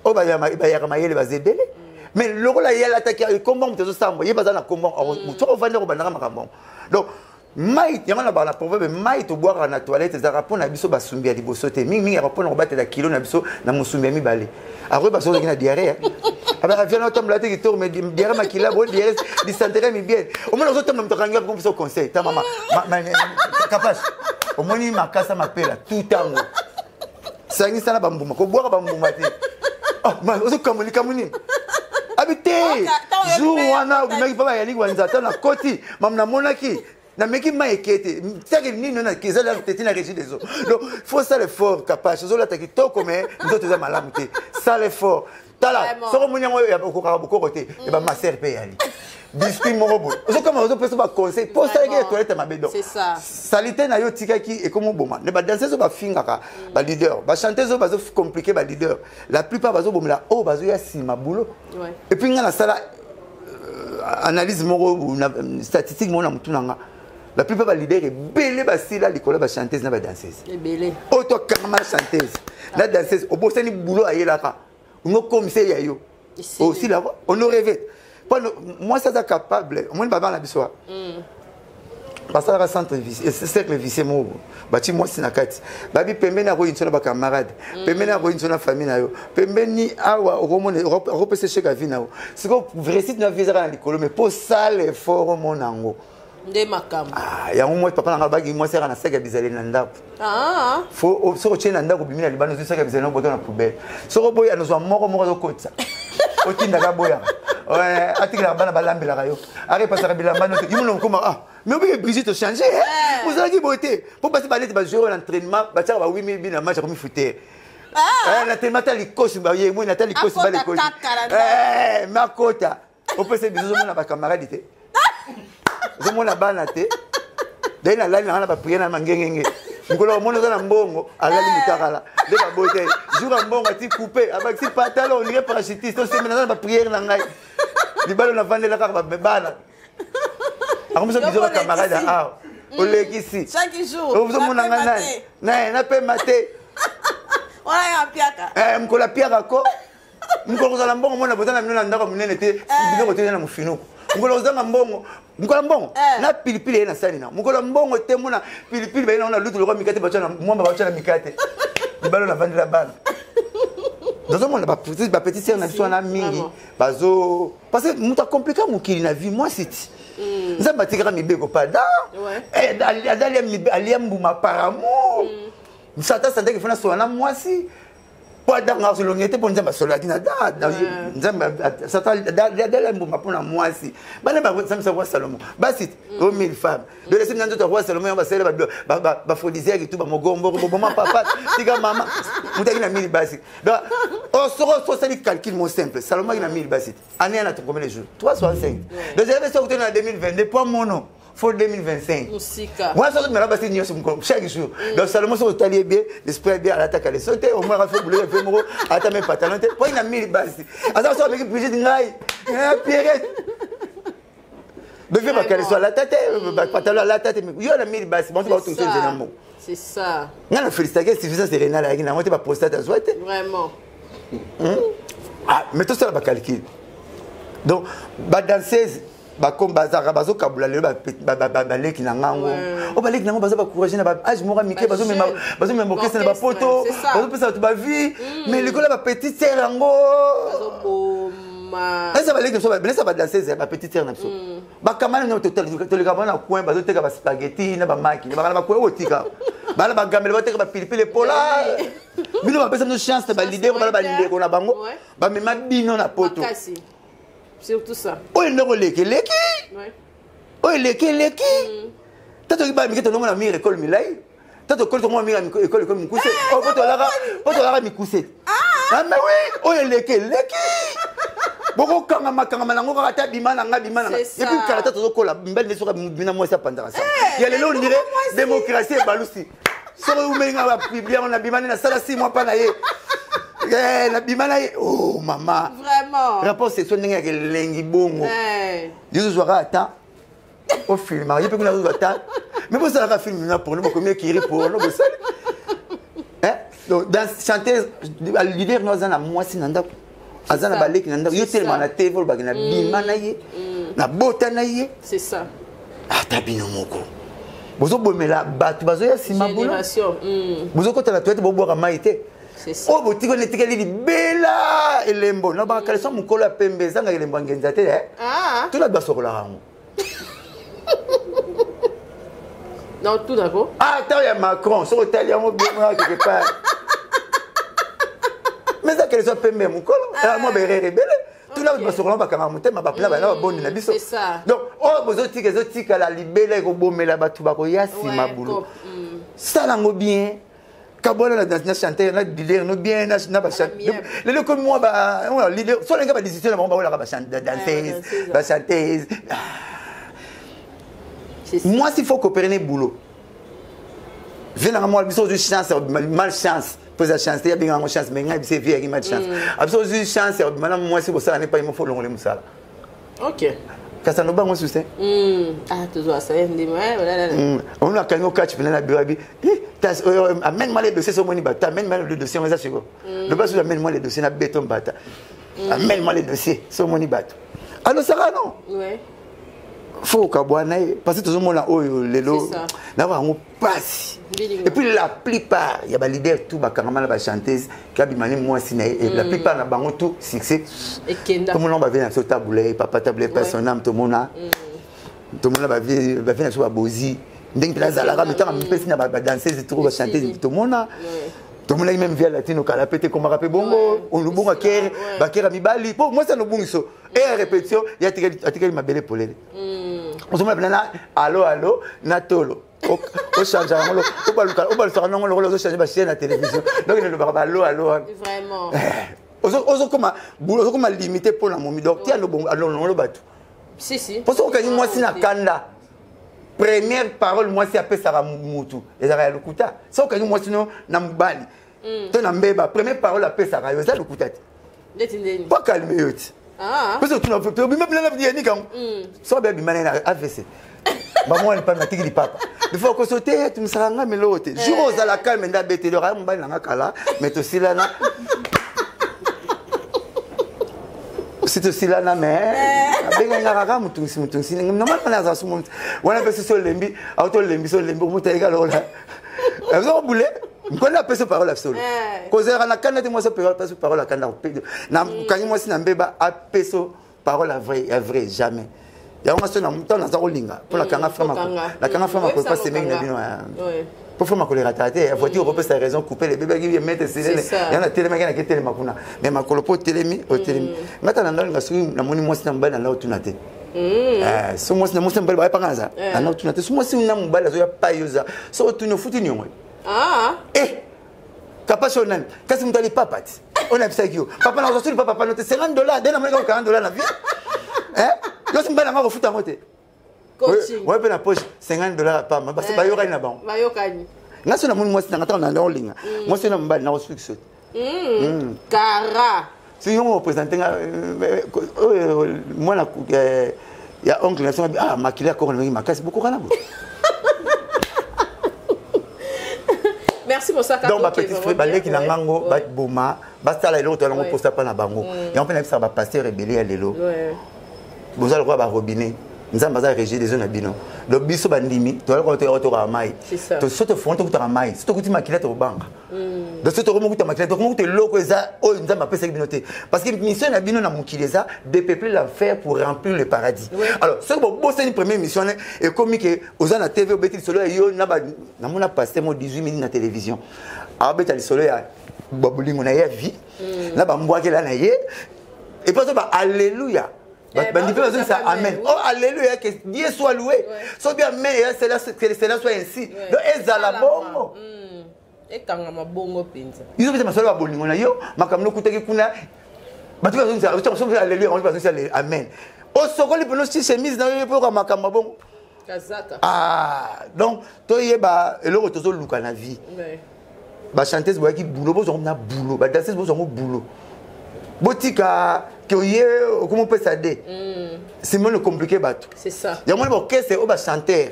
oyo bayaka mayele, baza ebele. Mais lokola ye alataki kombo, moto azosamba ye, baza na kombo, soki ovandi akobandaka makambo yango. Donc mai yango na bala proverbe, mai tobwakaka na toilette ezalaka mpo na biso basumbi ya liboso te, mingimingi yaka mpona kobatela kilo na biso na mosumbi ya mibale. Akoyeba soki ozalaki na diarrhée, abaka viana otambola te kitoko, mais diarrhée makila bo diarrhée dysenterie mibiele. Omona ozotambola, moto akangi akomi biso conseil ta mama Kapache, omoni makasa mapela tout ntango sangisa na bambuma, kobwaka bambuma te. Ozokamwa likambo nini? Abi te, jour wana obimaki mpa bayali wanza na koti mamu, namonaki nameki mai eke te, saki nini eza teti na Régie des eaux. Donc faut sala effort, Kapache. Ozolata kitoko mais nzoto eza malamu te. Sala effort. Tala, soki omoni yango okokaka bokoko te, e bamaser mpe eyali biscuit moko boye, ozokama, ozopesa baconseil mpo osalaki ya toilette mabe. Donc saleté na yo otikaki ekomi oboma nde badanseuse oyo bafingaka baleader, bachanteuse oyo bazocompliquer baleader, la plupart bazobomela oyo bazoya nsima boulot. Et puis nga nasala analyse moko, statistique moko na motu na nga: la plupart baleader ebele basila likolo ya bachanteuse na badanseuse. Oyo tokangama na chanteuse na danseuse, obosani boulot ayelaka ngokomisa ya yo osila honoré. Mpo mwasi aza capable, omoni babana na biso basalaka centre cercle vicieux moko, batie mwasi na kati, babi pembeni akoyinso na bacamarade, pembeni akoyinso na famille na yo, pembeni awa okomona okopesa échec ya vie na yo. Sikoyo réussite na vie ezaka na likolo, mais mpo sala effort omona yango. Nde makambo. Yango mwasi, papa na nga baki mwasi aka na saki ya bizaleli na ndako. Soki otie na ndako, obimi na libanda, ozwi saki ya bizaleli, oboto na poubelle. Soki oboyi, anozwa moko moko, azokotisa, otindaka, boyaka, atikelaka bana, balambelaka yo, arepasaka bilamba nyonso yimona okoma. Ah, mais obiki Brigitte, ochange, ozalaki boye te. Mpo basi baleti bajoueur na entraînement, batiaka ba 8000 bi na match, akomi futere na entraînement. Ata likosi bayemweni, ata likosi balikosi makota, opesa biso, ozomona bacamarade te, ozomona bana te. Dai nalali nanga na baprière na mangengenge. Mokolo omoni oza na mbongo, alali motakala nde baboyi te. Jour ya mbongo ati coupe, abakisi pantalon, on dirait parachutiste. Oseme naza na baprière na ngai, libalo navandela kaka bana, akomisa biso bacamarade awa, olekisi, ozomona ngai nani napema te. Mokolo apiaka ko mokolo kozala mbongo, mona boza na bino na ndako monene te, biloko te, eza na mofinuku. Mokolo kozanga mbongo, mokolo mbongo na pilipili ye na sani na mokolo mbongo te, mona pilipili baye nango na lutu lokwa mikate, batya na mwamba, batya na mikate, libalo navandela bana. Tozomona bapetite sœur na biso wana mingi bazo, parce que moto acomplika mokili na vie mwasi ti Nzambe atikaka mibeko pada alia mbuma par amour. Satan santaki fona sola na mwasi po adanga asolongi te, mpo Nzambe asololaki na Nzambe. Satan adala mbuma mpona mwasi. Bana basambisa roi Salomo, basi o 1000 femmes de lesi na nzoto ya roi Salomo, yango basele baaphrodisiaque tu bamogombo boboma papa tika mama moto aki na 1000 basi. Donc soko osali calcul mo simple, Salomo aki na 1000 basi, année yana combien de jours? 365. Donc ezalaki soki tena na 2022 po mono fo 2025 wana soki mela basi nyonso chaque jour. Donc Salomo, soki otali ye bien, l'esprit bien, alataka leso te, au moins afo boulot fe moko, alata me pantalon te, po na 1000 basi aza. Soki ameki Brigitte, ngai Pierrette beve bakaleso alata te, bapantalon alata te, yo na 1000 basi banso baotongisa nzela moko. C'est ça. Nga na félicitaki, insuffisance rénale ayaki nango te, baprostate azwa te. Vraiment. Ah, mais tosala bacalcul. Donc badanseuse bazalaka bazokabula lelo baleki na ngango oyo, baleki nango baza bacourage na baage moko mike, bazomema orchestre na bapoto, bazopesa bato bavie, mais likolo ya bapetite sœur yango eza baleki na biso, belesa badanseuse ya bapetite sœur na biso, bakamani nyonso toleka bana na coin, bazoteka baspaghetti na bamaki baka na bacoin oyo otika bana bagambele, bateka bapilipili epola. Bino bapesa bino chance na baleader, bana bandeko na bango bamema bino na poto. Surtout ça. Oyo ndeko eleki eleki, oyo eleki eleki. Ta toki bana mike, tolongo na mire ekole milai, ta tokoli tomona mire ekole ekole mikuse, po tolaka mikuse. Ah mais oui, oyo eleki eleki, bokokangama kangama nango kaka ta bima na nga, bima na nga. Et puis kala ta tozokola mibali nde soki bina mwasi apanzaka sa ya lelo, on dirait démocratie ebalusi. Soki oumeli nga bapublie yango, nabima nde nasala 6 mois mpa na ye. Eh, nabima na ye, oh mama. Vraiment. Rapport sexuel ndenge yaka elengi bongo. Eh. Yo ozwaka ata ofilmaka ye mpe kuna ozwa ta, mais bosalaka film na porno, bokomi ekiri porno bosali. Eh, donc dans chanteuse, leader no aza na mwasi na ndako, aza na baleki na ndako, yo telema na TV, olobaki na bima na ye, nabota na ye. C'est ça. Ata bino moko bozobomela bato bazoya nsima bolo. Génération. Bozokota na toilette, bobwaka mai te. C'est ça. Oyo botikoli etikali libela elembo na bakaleso mokolo ya pembe ezanga elembo ya ngenza te, eh. Ah. Tuna basokolaka yango. Non, tout d'accord. Ata ya Macron, soki otali yango bien quelque part, mais eza kaleso ya pembe ya mokolo mwa berere ebele. Tuna bato basokola, bakanga motema, bapela bana babondi na biso. C'est ça. Donc oyo bozotika ezotikala libela, ekobomela bato bakoya nsima bulo. Sala yango bien, kabwana na chanteur na leader no bien na Amiable. lelo komi mwa ba leader so olinga badiscussion na bango, baolaka badanseuse, Badanseuse. bachanteuse. C'est ça. Mwasi faut coopérer ne boulot vie nanga mwa biso ozwi chance, mal chance mpo eza chance te, yabenga yango chance, mais ngai biso evie yaki mal chance. Abiso ozwi chance ya obima na mwasi, kosala ne pai mofo olongole mosala. Kasi aloba yango susu te. Ah, toujours à ça, ndima. Ouais, voilà, voilà. Omoni akangi okati mpena na bureau, abi: "Amène moi les dossiers." So omoni bato: "Amène moi le dossier." Yango eza siko loba susu: "Amène moi les dossiers." Na beto mbata: "Amène moi les dossiers." So omoni bato alosaka non. Faut okabwana ye, parce que tozomona oyo lelo C'est ça. nayoka yango pasi. Mbilinga. Et puis la plupart ya baleader tout bakangama na bachanteuse, kabimani mwasi na ye, et la plupart na bango tout succès. Ekenda. Tomona bavie na biso Tabule, papa Tabule, pa son âme. Tomona bavie na biso babozi ndenge mpena azalaka, mais ntango amipesi na badanseuse trop, bachanteuse, tomona tomonaki même via latino kala pe te, ekomaka mpe bongo, olobongo akere bakere mibali mpo mwasi alobongiso e ya répétition ye atikali mabele polele. Ozomona mpena na alo alo na tolo ochange yango, obalusaka nango lokola ozochange bachaîne na télévision. Donc elobaka balo alo wana. Vraiment. Ozokoma limité mpo na momi, donc ti alongolo bato. Si, si. Mpo soki okangi mwasi na kanda, première parole mwasi apesaka mutu ezalaka ya lokuta. Soki okangi mwasi no na mobali to na mbeba, première parole apesaka yo eza lokuta te. Ndeti ndeni. Po akalme yo ti. Ah. Mpo otuna obima mpena na yanika yango, soki abe abima naye na AVC, bamwana lipapa natiki lipapa bifo akoso te, tumisaka nga meloko te. Jour ozala calme nde abeteli aya mobali nanga kala, mais tosilana si tosilana, mais abenganga kaka motungisi motungisi normalement azala su motu wana mpe sosi olembi auto olembi so olembi omotayika lokola azokobule nkoni apesi parole ya solo. Kozalaka na kanda te, mwasi apesi parole ya kanda na kangi mwasi na mbeba, apesi parole ya vrai, ya vrai jamais. Yango nga so na ntango naza kolinga mpo nakanga frère, nakanga frère makolo pa semeki na bino, mpo frère makolo erataka te. Voiture okopesa raison coupe lebebaki ye mete selele yango natelemaki, nake telema kuna, mais makolo mpo otelemi, otelemi. Nga ta na ndalinga soki namoni mwasi na mobali, nanda otuna te. So mwasi na mwasi na mobali bayepanga naza, nanda otuna te. So mwasi na mobali azoya pai, oza so otuni ofuti niongo. Eh, kapasi oyo nani? Kasi moto ali papa ti oyo nayebisaki yo, papa nazwa soli papa pano te, 50 $, nde namonaki 40 $ na vie. Yo si mobali nanga kofuta yango te. Coaching. Oyo mpe na poche 50 $ pamba, basi bayokani na bango. Bayokani. Nga so namoni mwasi nanga, ntango nanda olinga mwasi na mobali, nakosukisa te. Kara. Soki yongo oprésente nga oyo mwana ya oncle na songa, ah, makili ya koko na mingi makasi bokokana bo. Merci Mosaka. Donc bapetit frère, baleki na ngango baboma, basala eloko toyango posa mpa na bango. Yango mpe nayebisaka bapaster ebele ya lelo: boza lokola barobinet, Nzambe aza régie des eaux na bino. Donc biso bandimi toyaka tokaka mai, so tofongi tokutaka mai, so tokuti makila tokobanga. Donc so tokomi okuta makila, tokomi okuta eloko eza oyo Nzambe apesaki bino te, parce que mission na bino na mokili eza dépeupler l'enfer pour remplir le paradis. Alors soki bobosani première mission wana, ekomi ke oza na TV, obeti lisolo ya yo na namona paster mo 18 minutes na télévision, aobeta lisolo ya babolingo na ye ya vie na bambwakela na ye, et puis azoba alleluya. Bandi mpe bazongisa amen, oh alléluia, que Dieu soit loué. So bien amen eya que cela soit ainsi, donc ezala bongo. Ekangama bongo mpenza. Yo mpe masolo ya bolingo na yo, makambo nokutaki kuna, bato bazongisa alleluya, bazongisa amen. Osokoli mpena osi chemise na yo mpo oka makambo bongo. Ah, donc toyeba eloko tozoluka na vie. Bachanteuse boyaki boulot, bozwango na boulot, badanseuse bozwango boulot. Botika ke oye okomi opesa de simone compliqué bato. Yango wana baorchestre oyo bachanteur,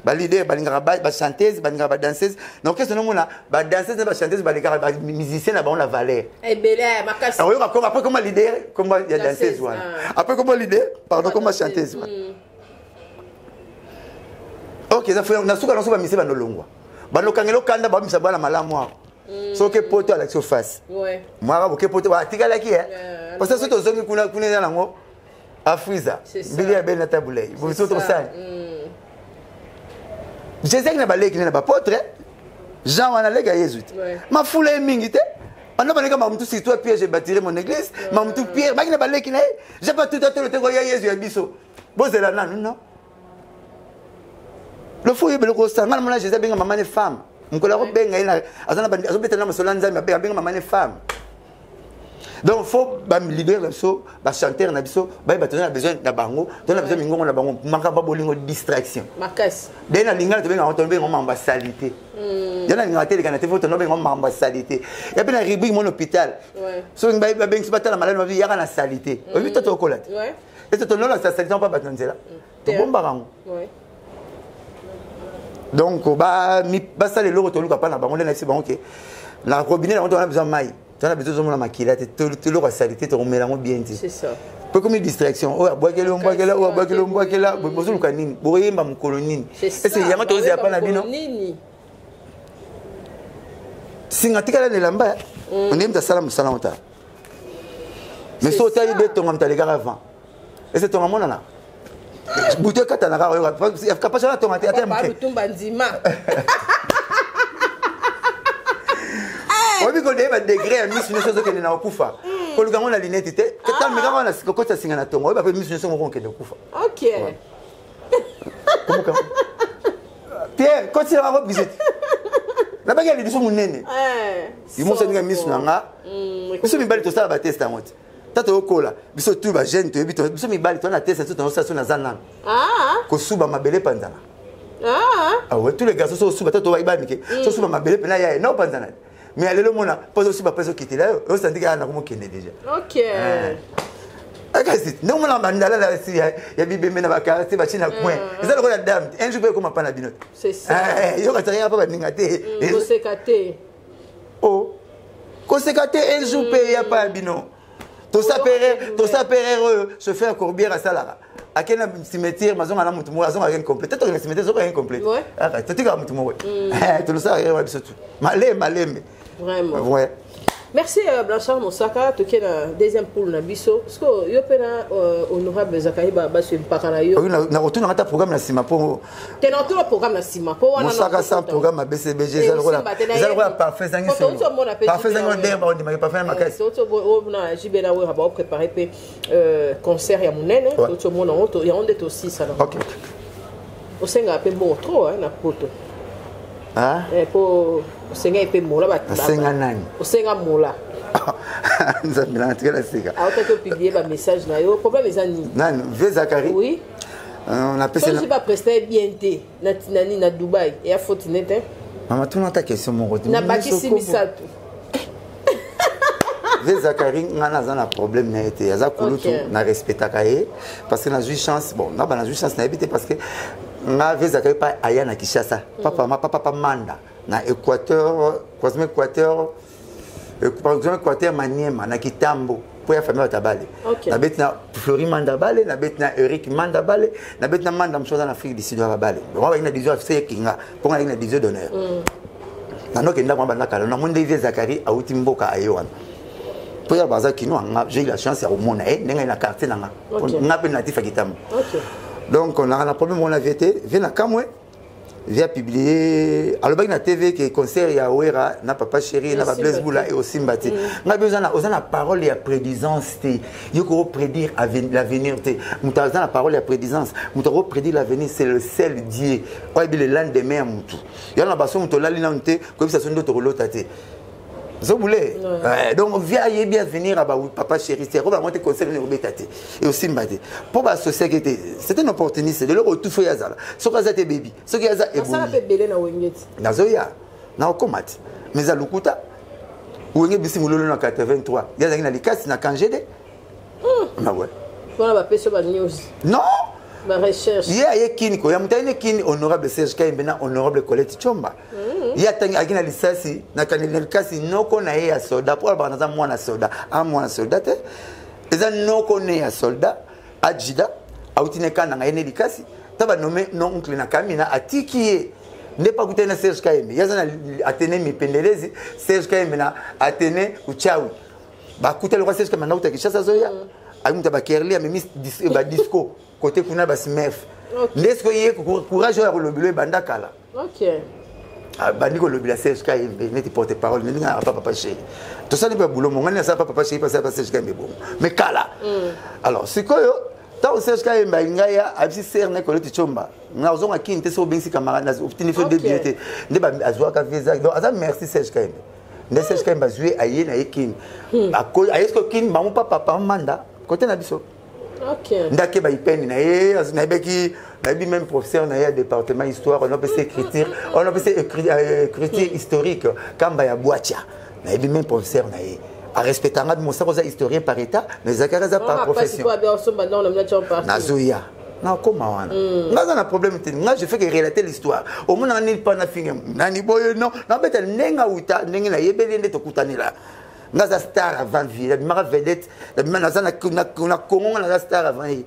baleader balingaka bachanteuse, balingaka badanseuse. Na orchestre nomona badanseuse na bachanteuse balekaka bamusicien na bango na valeur. Oyoka koma après koma leader, koma ya danseuse wana, après koma leader, pardon, koma chanteuse wana. Ok, na suka nyonso bamisie bandolongwa, bandokangela okanda, babimisa bana malamu awa. Soki poto alakisi ofasi mwaka boke poto atikalaki, parce que soki tozongi kuna kuna eza nango afriza mbili ya beli na tabulei biso tosali. Jésus aki na baleki ne na bapotre Jean wana leki ya Yesu te, mafula ye mingi te. Banda baleka mamutu, sur toi Pierre je bâtirai mon église. Mamutu Pierre baki na baleki na ye je pas tout atolo te koya Yesu ya biso bozela nanu. Non, le fo oyebele kosala. Nga namona Jésus abenga mama ne femme. Mokolo akobenga ye, azobeta na mosolo ya Nzambe, abenga mama ne femme. Donc faut baleader na biso, bachanteur na biso bayeba toza na besoin na bango, toza na besoin mingongo na bango. Makambo ya bolingo, distraction. De na lingala tobenga yango, tobenga makambo ya saleté. Ya na lingaka te eleka na te, fo tobenga makambo ya saleté. Ya mpe na rubrique mon hôpital, soki babengisi batala maladi mabi yaka na saleté, oyebi to tokola te ete tonolakisa saleté mpa bato na nzela, tobombaka yango. Donc basala eloko toluka mpa na bango nde na biso bango ke na robinet nango tona besoin mai, tona besoin ozomona makila te, eloko ya saleté tokomela yango bien te po ekomi distraction. Oyo abwakeli, ombwakela, oyo abwakeli, ombwakela. Bozoluka nini? Bokoyemba mokolo nini? Ese yango tozela mpa na bino. Singa tikala na elamba ondenge moto asala mosala ngo tala. Mais so otali betonga moto alekaka avant, ese tonga monana butu ekatana kaka, oyoka kapasi wana tonga te ata ya moke. Oyebi kodeye badegré ya misu nyonso ozokende na kokufa, koluka yango na linete te. Tameka wana kokotisa singa na tongo, oyeba mpe misu nyonso moko okende kokufa. Pierre kotisa yango biso te, nabaki ya libiso monene limoso ndenge misu na nga. Biso mibali tosala bateste yango te. Ta toyokola biso tu bajeune, toyebi biso mibali toza na teste so tonosala so naza nanu kosuba mabele panzana. Ah ouais, tous les garçons so osuba ta tobayiba mike so osuba mabele mpena yaye na opanzana. Mais alelo mona mpo osuba mpe ezokitela yo, osandiki aya nakomokende déjà. Kasi ndenge omona bandala ya bibembe na bakartier batie na coin, eza lokola dame. Un jour mpe ekoma mpa na bino te, yokataka ya mpa baninga te. O koseka te, un jour mpe eya pa ya bino. Tosapere oyo chauffeur courbière asalaka, ake na cimetière, mazonga na motu moko, azonga incomplet te. Tokende na cimetière, azonga incomplet, totikaka motu moko, tolosaka ye wa biso tu malembe malembe. Vraiment. Ouais. Merci Blanchard Mosaka, toke na deuxième poule na biso. Parce que yo pe na honorable Zakari ba ba mpaka na yo. Na retourne ata programme na sima po Te na tuna programme na sima po wana. Mosaka sans programme ya BCBG eza lokola parfait zangi solo. Parfait zangi odere ba ondima parfait na makasi. Toto bo na JB na wera ba préparer pe concert ya munene, toto mona ngo ya onde to sisa na. OK. Osenga pe bon trop hein na poto. Ah? Po osenga pe mola ba. Osenga nani? Osenga mola. Nzambe na tikala sika. Aotaki opublier ba message na yo, problème eza nini? Nani? Vieux Zakari? Oui. Napesi soki bapresta bien te na nani na Dubai, eya faute ne te. Mama, tuna ata question moko te. Nabakisi misato. Vieux Zakari, nga naza na problème na ye te, aza kulutu, na respectaka ye parce que nazwi chance, bon, naba nazwi chance nayebi te, parce que nga vieux Zakari pa aya na Kinshasa, papa ma papa pa manda na Équateur, croisement Équateur, par exemple Équateur Maniema na Kitambo, mpo ya famille bato abale. Nabeti na Flori Manda bale, nabeti na Eric Manda bale, nabeti na Manda mosusu aza na Afrique du Sud wana bale. Bango bazalaki na division afc ekinga mpo nga azalaki na division d'honneur. Nanoke ndako wana banda kala, namoni nde vieux Zakari awuti mboka aye wana mpo ya baza kino anga. J'ai eu la chance ya komona ye ndenge na quartier na nga, nga mpe natif ya Kitambo. Donc naka na problème wana vieux te. Vieux na kamwe, via publier, alobaki na TV ke concert ya Wera na Papa Chéri na ba Blaise Bula e osimba te. Ngai mpe oza na parole ya prédisance te, yo koko prédire l'avenir te. Moto aza na parole ya prédisance, moto ako prédire l'avenir, c'est le seul Dieu oyebi le lendemain ya motu. Yo na baso moto olali nanu te, koyebisa so ndoto kolota te. Zobule. Ouais. Donc via ayebi avenir aba papa chéri c'est roba monte conseil ne obeta te et osimba te. Po ba associer que te c'est un opportuniste de l'autre tout faut yazala. Soki aza te baby, soki aza e Asala pe belé na wenge ti. Nazoya. Na okomati. Mais za lokuta. Wenge bisi mulolo na 83. Yazaki na likasi na kangede. Na ouais. Wana bapesi yo ba news. Non. Ba recherche. Ye aye kini koya moto ayene kini honorable Serge Kayembe na honorable Colette Chomba. Ye atangi aki na lisasi na kaneli na likasi noko na ye ya soldat mpo alobaka naza mwana soldat a mwana soldat te eza noko ne ya soldat ajida auti ne kananga ye ne likasi ta banome no oncle na kamina atiki ye nde mpe akutani na Serge Kayembe ye aza na Athénée Mipendelezi Serge Kayembe na Athénée Uchawi bakutani lokola Serge Kayembe nauta Kinshasa azoya ayi moto ya bakerli amemi badisco kote kuna basmef nde sikoyo ye courage oyo ya kolobela ebanda kala abandi kolobela Serge Kayembe neti porte parole ndenge apa papa chéri tosali mpe boulot mo ngani nasala pa papa chéri pasala pa Serge Kayembe bongo mais kala alors sikoyo ntango Serge Kayembe alingai ya abisi ser na Colette Tshomba nga ozonga kini te soki obengisi camarade otindi so debie te nde azwaka visa donc aza merci Serge Kayembe nde Serge Kayembe azwi aye na ye kini aye sikoyo kini bango pa papa manda kote na biso nde akeba ipeni na ye nayebaki nayebi même professeur na ye ya département histoire on apesa écriture on apesa écriture historique kamba ya bwacha nayebi même professeur na ye arespectanga mosaka oza historien par état mais ezalaki aza par profession nazoya nakoma wana nga aza na problème te nga je fais que relater l'histoire omonaka nini mpa nafinga nani boyo non nabeta ndenge awuta ndenge nayebeli nde tokutanela nga aza star avant vie nabimaka vedette nabima naza na Congo nga naza star avant ye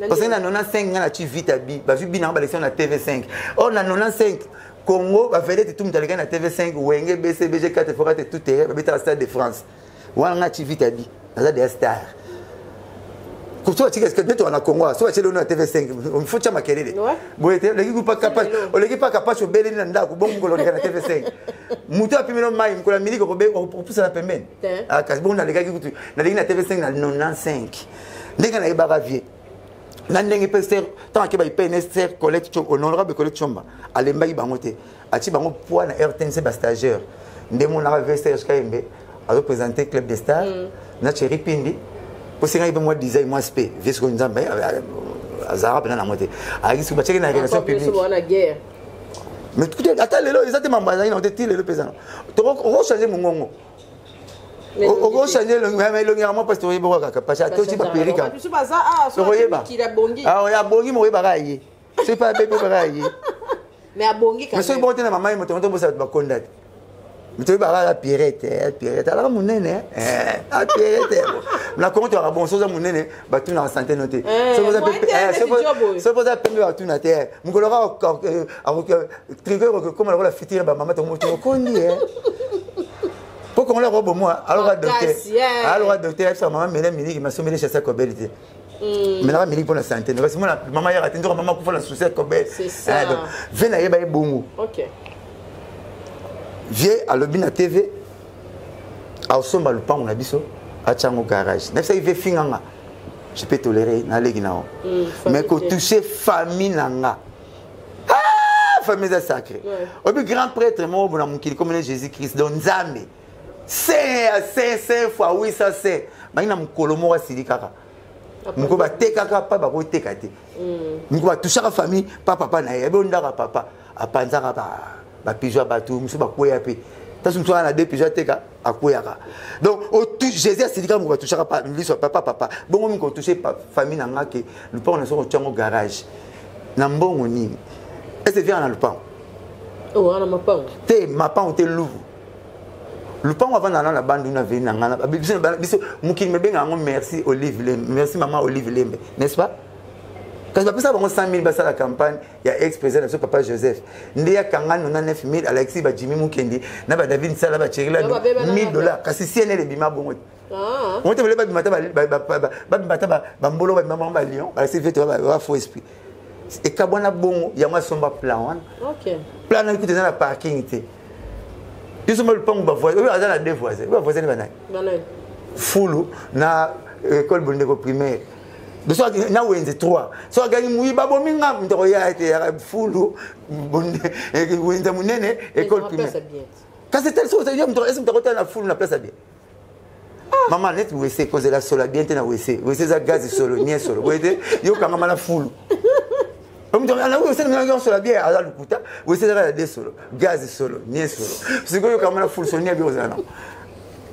parce que na 95 nga nati vite abi bazwi binanga balekisi na TV5 or na 95 Congo bavedette tout moto alekaki na TV5 Wenge BCBG 4 x 4 tout terrain babetaka Stade de France wana nga ti vite abi naza deya star so batika nde toka na Congo so batie lono na TV5 faut tia makelele boye te oleki pa kapasi obeleli na ndako bongo mokolo oleka na TV5 moto apimelo mai mokolo ya miliki okopusana pembeni kasi bongo nalekaki kutu naleki na TV5 na 95 ndenge nayebaka vie na ndenge mpe ser ntango akeba ipene ser Colette honorable Colette Tshomba alembaki bango te atie bango poids na RTNC bastagiaire nde monaka ve Serge Kayembe azoprésente Club des Stars na Thierry Pindi posengaki mpe mwa design mwa spe vie sikoyo Nzambe azalaka mpena nango te ayaki soki batiaki na relation publique mais ata lelo eza te mambo azalaki nango te ti lelo mpe eza okochange mongongo okochange elongi yaka mwa mpasi toyebaka kaka parce atoti baperika tokoyeba abongi mokoyebaka ye soki mpe abebi oyebaka ye mais abongi mais soki bongo te na mama ye moto moto bosala bato bakonda te moto oyebaka aza pierrette pierrette alaka monene a pierrette na Kongo toyaka bon soki oza monene batunaka sante no te soki oza pembe batuna te mokolo kaka tricot ekokoma lokola fitire bamama tokondi po kongola akobomwa aloka docteur aloka docteur ayebisaka mama mele miliki masomeli chasa kobeli te melaka miliki mpona sante kasi mona mama yaka te nzoka mama kufa na souci ya kobeli ve nayeba ye bongo vie alobi na TV aosomba lupango na biso atia yango garage nayebisaki ve finganga je peux tolérer naleki na yo mais kotouche famille na nga famille eza sacré oyebi grand prêtre moko bona mokili komona Jésus Christ donc Nzambe saint ya saint saint fois 800 saint bangi na mokolo moko asili kaka mokolo batekaka pa bakoteka te mokolo batushaka famille pa papa na ye abe ondaka papa apanzaka bapigeon ya bato mosusu bakweya mpe taso mosusu wana na deux pigeon ateka akweyaka donc Jésus asilika moko batushaka liso ya papa papa bongo mingi kotouche famille na nga ke lupango na soko otyango garage na mbongo nini ese viaka na lupango wana mapango te mapango te luvu lupango avanda na na bandu na veni na nga biso mokili mebenga yango merci Olive Lembe merci mama Olive Lembe, n'est-ce pas? Kasi bapesa bango 100 000 basala campagne ya ex président na biso papa Joseph nde yakanga 99 000 alakisi bajimi Mukendi na badavid Nsala bacheri la 1000 $. Kasi CNL ebima bongo te ngo te bole babima ta bambolo babima bango balion balakisi vete ba faux esprit ekabwana bongo yango asomba plan wana plan wana kuta eza na parking te biso ma lupango bavoisin oyo aza na deux voisin oyo bavoisin ni banani fulu na école bondeko primaire biso na wenze 3 so agangi moyi babomi nga moto akoya ete yaka fulu wenze monene école primaire. Kasi tali soki yo moto esi moto akotala na fulu na place ya bien. Mama neti wese kozela solo ya bien te na wese. Wese eza gaz solo, nie solo. Boye te yo kangama na fulu. Moto ana wese na ngai solo ya bien aza lokuta. Wese eza ya de solo, gaz solo, nie solo. Sikoyo yo kangama na fulu solo nie bien ozala na.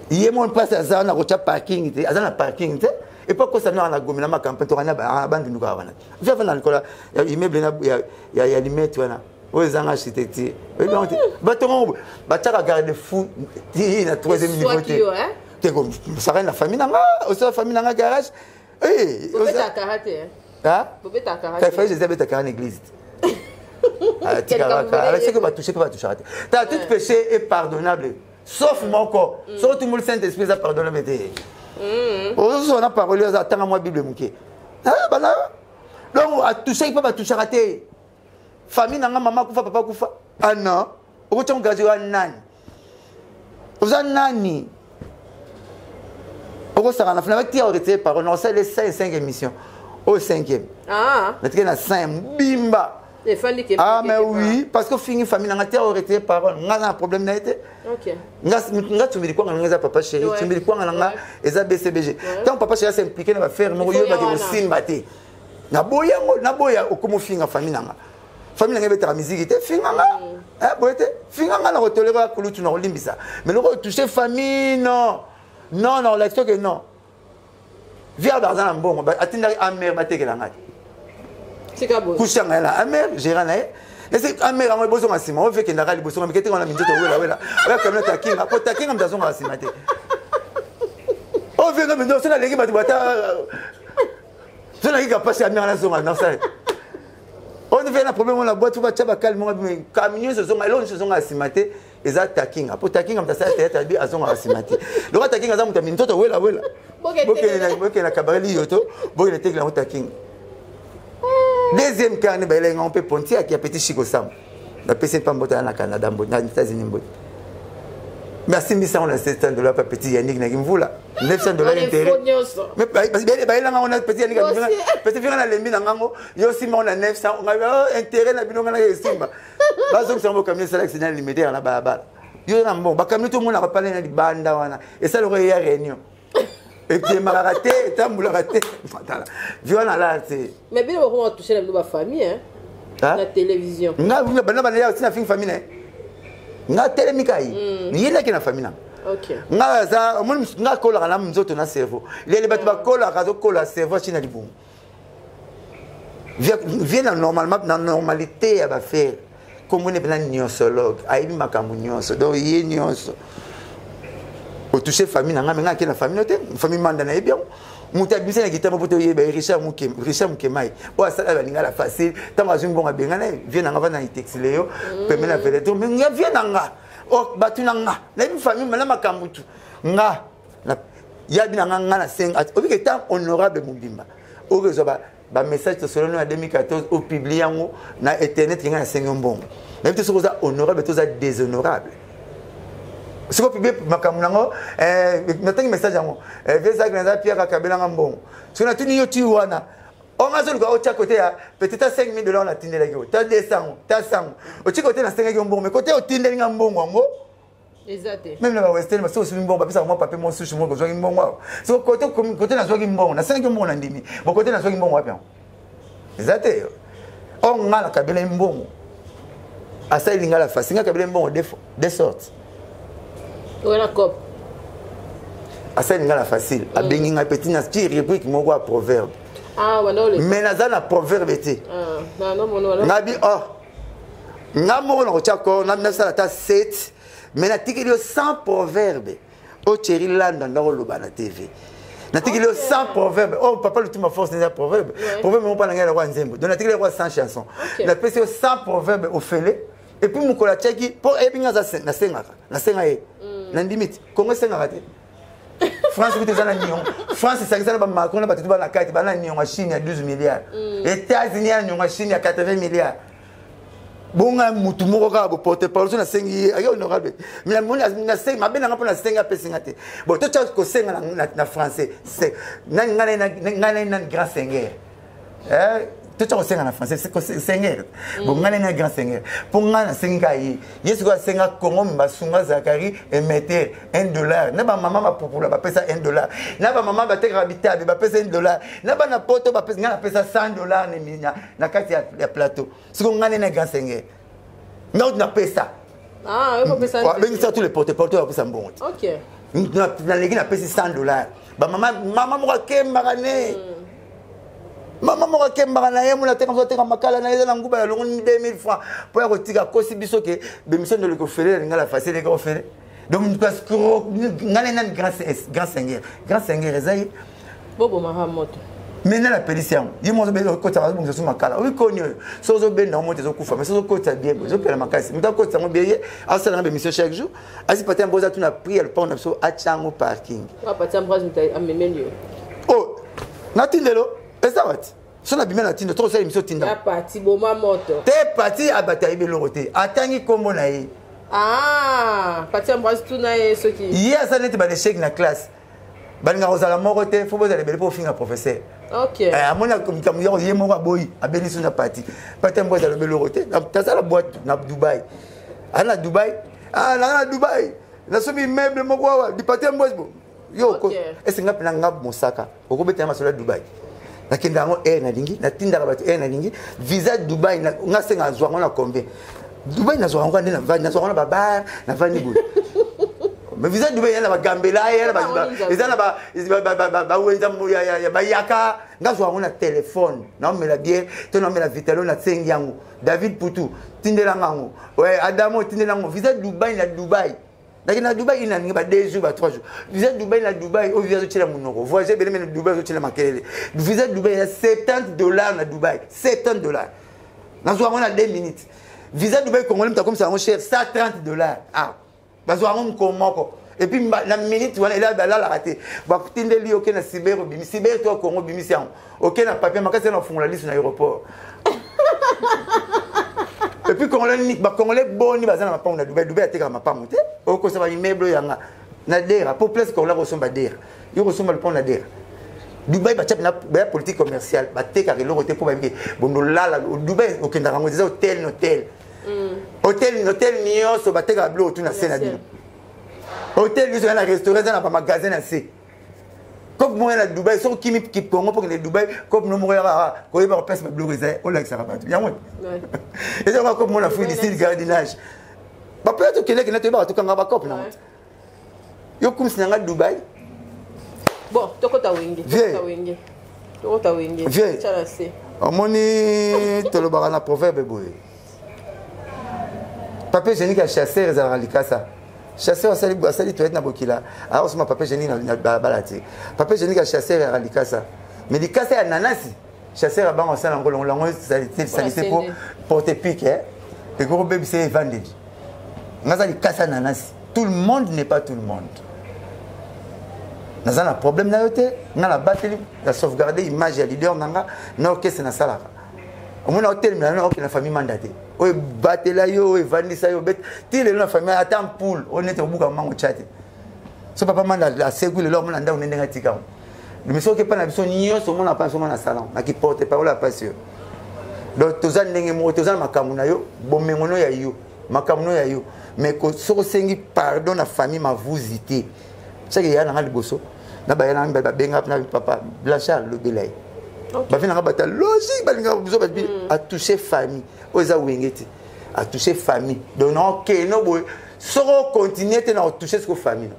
Ye mo mpasi aza na kotya parking te, aza na parking te. Et puis kosa na na gomela ma campagne to na bandu ka wana. Via vana likola ya immeuble na ya ya limete wana. Oyo ezanga architecture. Oyebi yango te. Bato ngo batiaka garde fou ti na troisième niveau te. Te ko saka na famille na nga, osala famille na nga garage. Eh, bobeta karate. Hein? Bobeta karate. Frère Jésus abeta karate na église. Alakisaki batouche mpe batouchaka te. Ta tout péché est pardonnable sauf moko. Soki otumoli Saint-Esprit eza pardonnable te. Ozozwa na parole aza atanga mwa Bible moke. Bana donc atouchaki mpe batouchaka te. Famille na nga mama kufa papa kufa. Ah non, okotia mogazi wa nani? Oza nani? Okosaka na fana batia oretire parole na osala 5 5 émission. Au 5e. Ah. Natike na 5 bimba. Ah mais oui, parce que fingi famille na nga tia oretire parole. Nga na problème na été. OK. Nga nga tumbili kwanga nga eza papa chéri, tumbili kwanga na nga eza BCBG. Tant papa chéri s'impliquer na ba faire moko yo ba ke simba te. Naboya yango, naboya okomi ofinga famille na nga. Famille na nga ebetaka miziki te, finga nga. Boye te, finga nga na kotolera kulutu na kolimbisa. Mais loko toucher famille, non. Non, non, olakisi que non. Viens baza na mbongo, atindaki amer batekela nga te. Kusha ngai na amer, gérant na ye. Ese amer yango ebozonga nsima, oyo ekendaka liboso nga mikete wana minzoto wela wela. Oya kamina takinga, po takinga moto azongaka nsima te. Oyo venga minzoto, soki nalengi bato bata so nayika mpasi ya mère nazonga nasala oyo nde na problème wana boîte batya bakali moko kami nyonso ezonga eloko nyonso ezonga nsima te eza takinga mpo takinga moto asala théâtre abi azongaka nsima te lokola takinga aza moto ya minzoto wela wela bokende na cabaret liyoto bokende tekela yango takinga. Deuxième carnet bayelaki ngango mpe Pontiac ya petit Chico Sam napesi mpa mbota na Canada mbote na États-Unis mbote. Mais asimbisi yango na 700 $ pa petit Yannick naki mvula 900 $ intérêt. Mais bayelanga ngo na petit Yannick, petit finga nalembi na ngango yo simba ngo na 900 ngai intérêt na bino nga naki esimba bazongisa yango bokamini esala accident limité na balabala yo na mbongo bakamini tomonaka pale na libanda wana esaloko eya réunion etemakaka te etambulaka te tala vi wana alala te. Mais bino bakoma touche na bino bafamille hein? Na télévision nga bana bana ya tina fingi famille na ye nga telemi kai yelaki na famille na nga aza omoni nga akolaka na nzoto na cerveau lele bato bakolaka azokola cerveau atie na libumu vie na normalement na normalité ya bafere kombo ne mpena nyonsologue ayebi makambo nyonso donc ye nyonso otouche famille na nga me nga ake na famille te famille manda nayebi yango moto abimisa na kitambo mpo toyeba ye Richard Mukemai oyo asala balinga la facile ntango azwi mbongo abenga na ye vie na nga vanda na itexile yo pembe na veleto me nga vie na nga bato na nga nayebi famille na makambo tu nga yabi na nga nga na senga obike ntango honorable mobimba oyo kozwa bamessage tosoloni na 2014 opublie yango na internet kenga nasengi yo mbongo nayebi te soki oza honorable to oza déshonorable soki opublie makambo nango natangi message yango viezaki naza Pierre akabelanga mbongo soki natuni yo ti wana onga azoluka otya kote ya peut-être 5000 $ natindelaki yo ta 200 ta 100 otie kote nasengaki yo mbongo mais kote otindeli nga mbongo yango eza te. Même na bawestern soki osumi mbongo bapesaka mwa papier mwa sushi moko ozwaki mbongo awa soki kote kote nazwaki mbongo nasengaki mbongo na ndimi bo kote nazwaki mbongo wapi yango eza te. Or nga nakabela ye mbongo asali lingala fasi nga kabela ye mbongo deux sortes. Wana cop asali lingala facile abengi ngai petit na ti rubrique moko ya proverbe. Ah, mais naza na proverbe te. Ngabi oh nga moko na kotia ko nasala ata 7 mais natikeli yo 100 proverbe oyo Thierry Landa ndako oloba na TV natikeli yo 100 proverbe oyo papa Lutuma force eza proverbe proverbe moko mpa na ngai nakwa nzembo donc natikeli yo 100 chanson napesi yo 100 proverbe ofele et puis mokolo atiaki mpo ayebi nga aza nasengaka nasenga ye nandimi te Kongo esengaka te France kutu eza na niongo France esangisa na bamacron na bato to bana kati bana niongo ya Chine ya 12 milliards États-Unis ya niongo ya Chine ya 80 milliards bonga mutu moko kaka boporte parole so nasengi ye ake honorable mais namoni nasengi mabe nanga mpo nasengi apesi nga te bon totya kosenga na français nani ngai nani grand seigneur. Totya kosenga na français seigneur. Bon, ngai ngai grand seigneur mpo ngai nasengi kaka ye. Ye sikoyo asenga Congo basunga Zakari Emeter 1 dollar, na bamama bapupula bapesa 1 dollar, na bamama batekaka bitabe bapesa 1 dollar, na bana poto bapesa. Ngai napesa 100 dollar na kati ya plateau. Sikoyo ngai nene grand seigneur, ngai uti napesa. Abengisa tous les porte porte, bapesa mbongo te. Naleki, napesi 100 dollar. Bamama, mama moko akembaka ne, mama moko akembaka na ye mona ateka, moto ateka makala na ye, eza na nguba ya longo 2000 francs mpo ya kotika. Akosi biso ke bémission ndoleki ofele na lingala facile, eka ofele. Donc ngai nani grand seigneur? Grand seigneur eza ye. Bobomaka moto. Mais nani apelisi yango? Ye moko azokotisa, azobongisa so makala. Oyi koni oyo, so ozobenda yango, moto ezokufa. Mais so ozokotisa bien boye, ezopela makasi. Moto akotisa yango bien, ye asalanga bémission chaque jour. Asi pati yango, oza tuna prix ya lopango na biso, atya yango parking. Oh, natindelo eza wati so nabimi na tindo, tokosala émission, tinda. Pati boma moto. Te, pati abato ayebi eloko te, atangi nkombo na ye. Ah, pati Ambroise, tuna ye soki ye aza neti balesheki na classe. Balingaka kozala moko te, fo bozala ebele mpo ofinga professeur. Amoni likambo yako, ye moko aboyi, abeli so na pati. Pati Ambroise alobi eloko te. Tasala boîte na Dubai, aza na Dubai, naza na Dubai, nasomi immeuble moko awa di pati Ambroise. Bo yo ese nga mpena nga mosaka okobetela masolo ya Dubai. Nakenda yango air, nalingi natindaka bato air, nalingi visa Dubai. Nga senga nazwa yango na combien? Dubai nazwaka yango nde navandi, nazwaka na babar, navandi boye. Mais visa Dubai eza na bagambela, eza na bawenza ya bayaka. Nga zwaka yango na telefone, naomela biere to naomela vitalo, nasengi yango David Putu, tindelanga yango, Adamo, tindela yango visa Dubai. Na Dubai nake, na Dubai inaningi ba 2 jours, ba 3 jours. Visa Dubai na Dubai oyo visa azotiela monoko, voyage ebele. Me na Dubai azotiela makelele. Visa Dubai eza 70 dollars na Dubai, 70 dollars, nazwa yango na 2 minutes. Visa Dubai, congolais moto akomisa yango cher, 130 dollars. Ah, bazwa yango mokolo moko et puis na minute wana ela balalaka te. Batindeli yo, oke na cyber, obimi cyber to Congo, obimisi yango, oke na papier makasi na ofungola liso na aéroport. Et puis congolais, bacongolais boni baza na mapango na Dubai? Dubai atekaka mapango te. Okosa baimmeuble oyo yanga na dera po place congolais kosomba dera, yo kosomba lopango na dera. Dubai batya mpena baya politique commerciale, batekaka eloko te mpo bayebi bondolala. Dubai okendaka yango eza hotel na hotel, hotel, hotel nyonso batekaka biloko tu na se na bino. Hotel nyonso eza na restaurant, eza na bamagasin na se. Kope moko ya na Dubai, soki okimi Congo mpo kende Dubai, kope no moko yaka koyeba kopesa babiloko eza olakisaka bato yango. Eza kaka kope moko na Afrique du Sud, gardinage bapoya. Tokendekende, toyebaka, tokanga bakope nango. Yo kumisi na nga Dubai. Bon, tokota Wenge, tokota Wenge, tokota Wenge. Tiala se. Omoni, tolobaka na proverbe boye: papier hygiénique ya chasseur ezalaka likasa. Chasseur asali, asali toilette na bokila, akosoma papier hygiénique na balabala te. Papier hygiénique ya chasseur ezalaka likasa, mais likasa ya nanasi, chasseur abango asala yango, longola yango salite mpo porte pique ekoki kobebisa evandeli. Nga aza likasa ya nanasi. Tout le monde n'est pas tout le monde. Naza na problème na yo te. Nga nabateli na sauvegarde image ya leader na nga na orchestre nasalaka. Omona, otelemela na okende na famille manda te. Oyo ebatela yo, oyo evandisa yo ti lelo na famille, ata mpule oyo neti obuka mango tya te. So papa manda asekwi lelo, amona ndako nde ndenge atika ngo. Mais soki epai na biso nyonso, omona pa biso na salon naki porte parole ya pasi oyo. Donc toza ndenge moko, toza na makambo na yo, bomengo no ya yo, makambo no ya yo. Mais soki osengi pardon na famille Mavuzi te, seke ya nanga liboso na baya nanga mibale babenga na papa Blanchard, lobela ye. Bavi nanga bato ya logique balingaka biso babi atouche famille oyo eza Wenge te, atouche famille. Donc na okeno boye, soki ocontinue te na otouche siko famille no,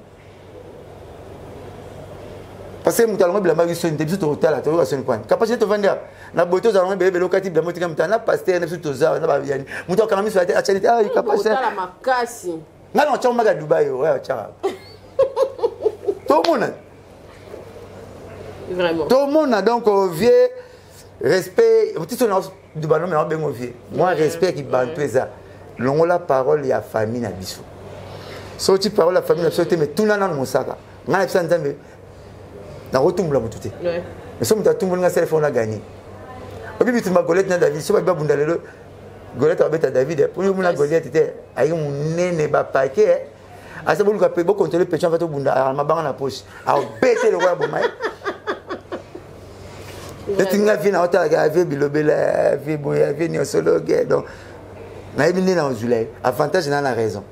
parce que moto alongo bilamba biso te. Biso tokotala, toyoka soni kwani kapasi tovandi awa na boye, tozala ngo ebele okati bilamba otika moto na paster na biso toza na bayani, moto akanga miso atiani te. Ah, kapasi makasi. Ngai na otyaka maka Dubai oyo otyaka, tomona. Vraiment. Tomona. Donc vieux, respect tiso na dubanome na obengo vieux. Moi, respect ki bantu eza longola parole ya famille na biso. Soki parole ya famille na biso te, mais tuna nanu mosaka. Ngai na biso ya Nzambe, nakotumbola motu te. Mais so moto atumboli nga, sele fo na gagné. Obi bitumba Goliath na David, so babi babunda lelo, Goliath abeta David po yo mona Goliath te, ayi monene bapake asa. Boluka mpe bokontrole pecho ava tobunda, mabanga na poche, abete lokola boma ye. Neti nga vie na otalaka vie bilobela, vie boye, vie nyonsologue. Donc nayebi nde na ozwila ye avantage na na raison.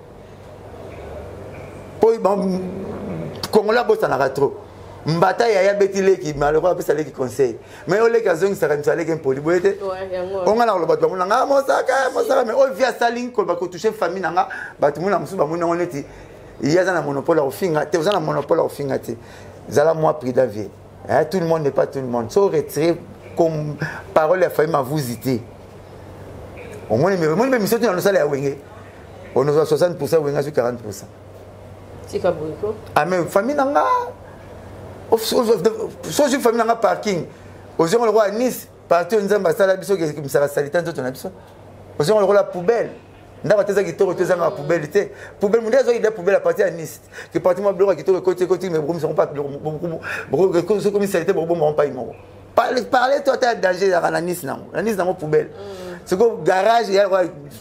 Po Congolais abosanaka trop. Mbata yaya beti leki malheureux apesa leki conseil. Mais oyo leki azongisaka miso aleki impoli boye te. Onga na koloba bato bamona nga mosaka mosaka mais oyo vie asali koloba kotouche famille na nga bato mona mosusu bamoni yango neti ye aza na monopole ya kofinga te, oza na monopole ya kofinga te. Zala mwa prudent vie. Hein, tout le monde n'est pas tout le monde. So retirer comme parole ya famille mavuzi te. Omoni mais omoni mais mission tu na nosala ya wenge. On a 60% wenge sur 40%. Tika boyiko. Ah mais famille nanga so ozwi famille nanga parking ozongo lokola Nice parti oyo Nzambe asala biso ekimisaka salite nzoto na biso ozongo lokola poubelle ndako ate eza kitoko te ezangaka poubelle te poubelle mondele azwaki da poubelle aparti ya Nice ke parti mwa biloko ya kitoko ekoti ekoti mais bokomisa ngo sokomi salite bokobomba ngo pai moko parle to ata ya danger ezalaka na Nice nango na Nice nango poubelle sikoyo garage ya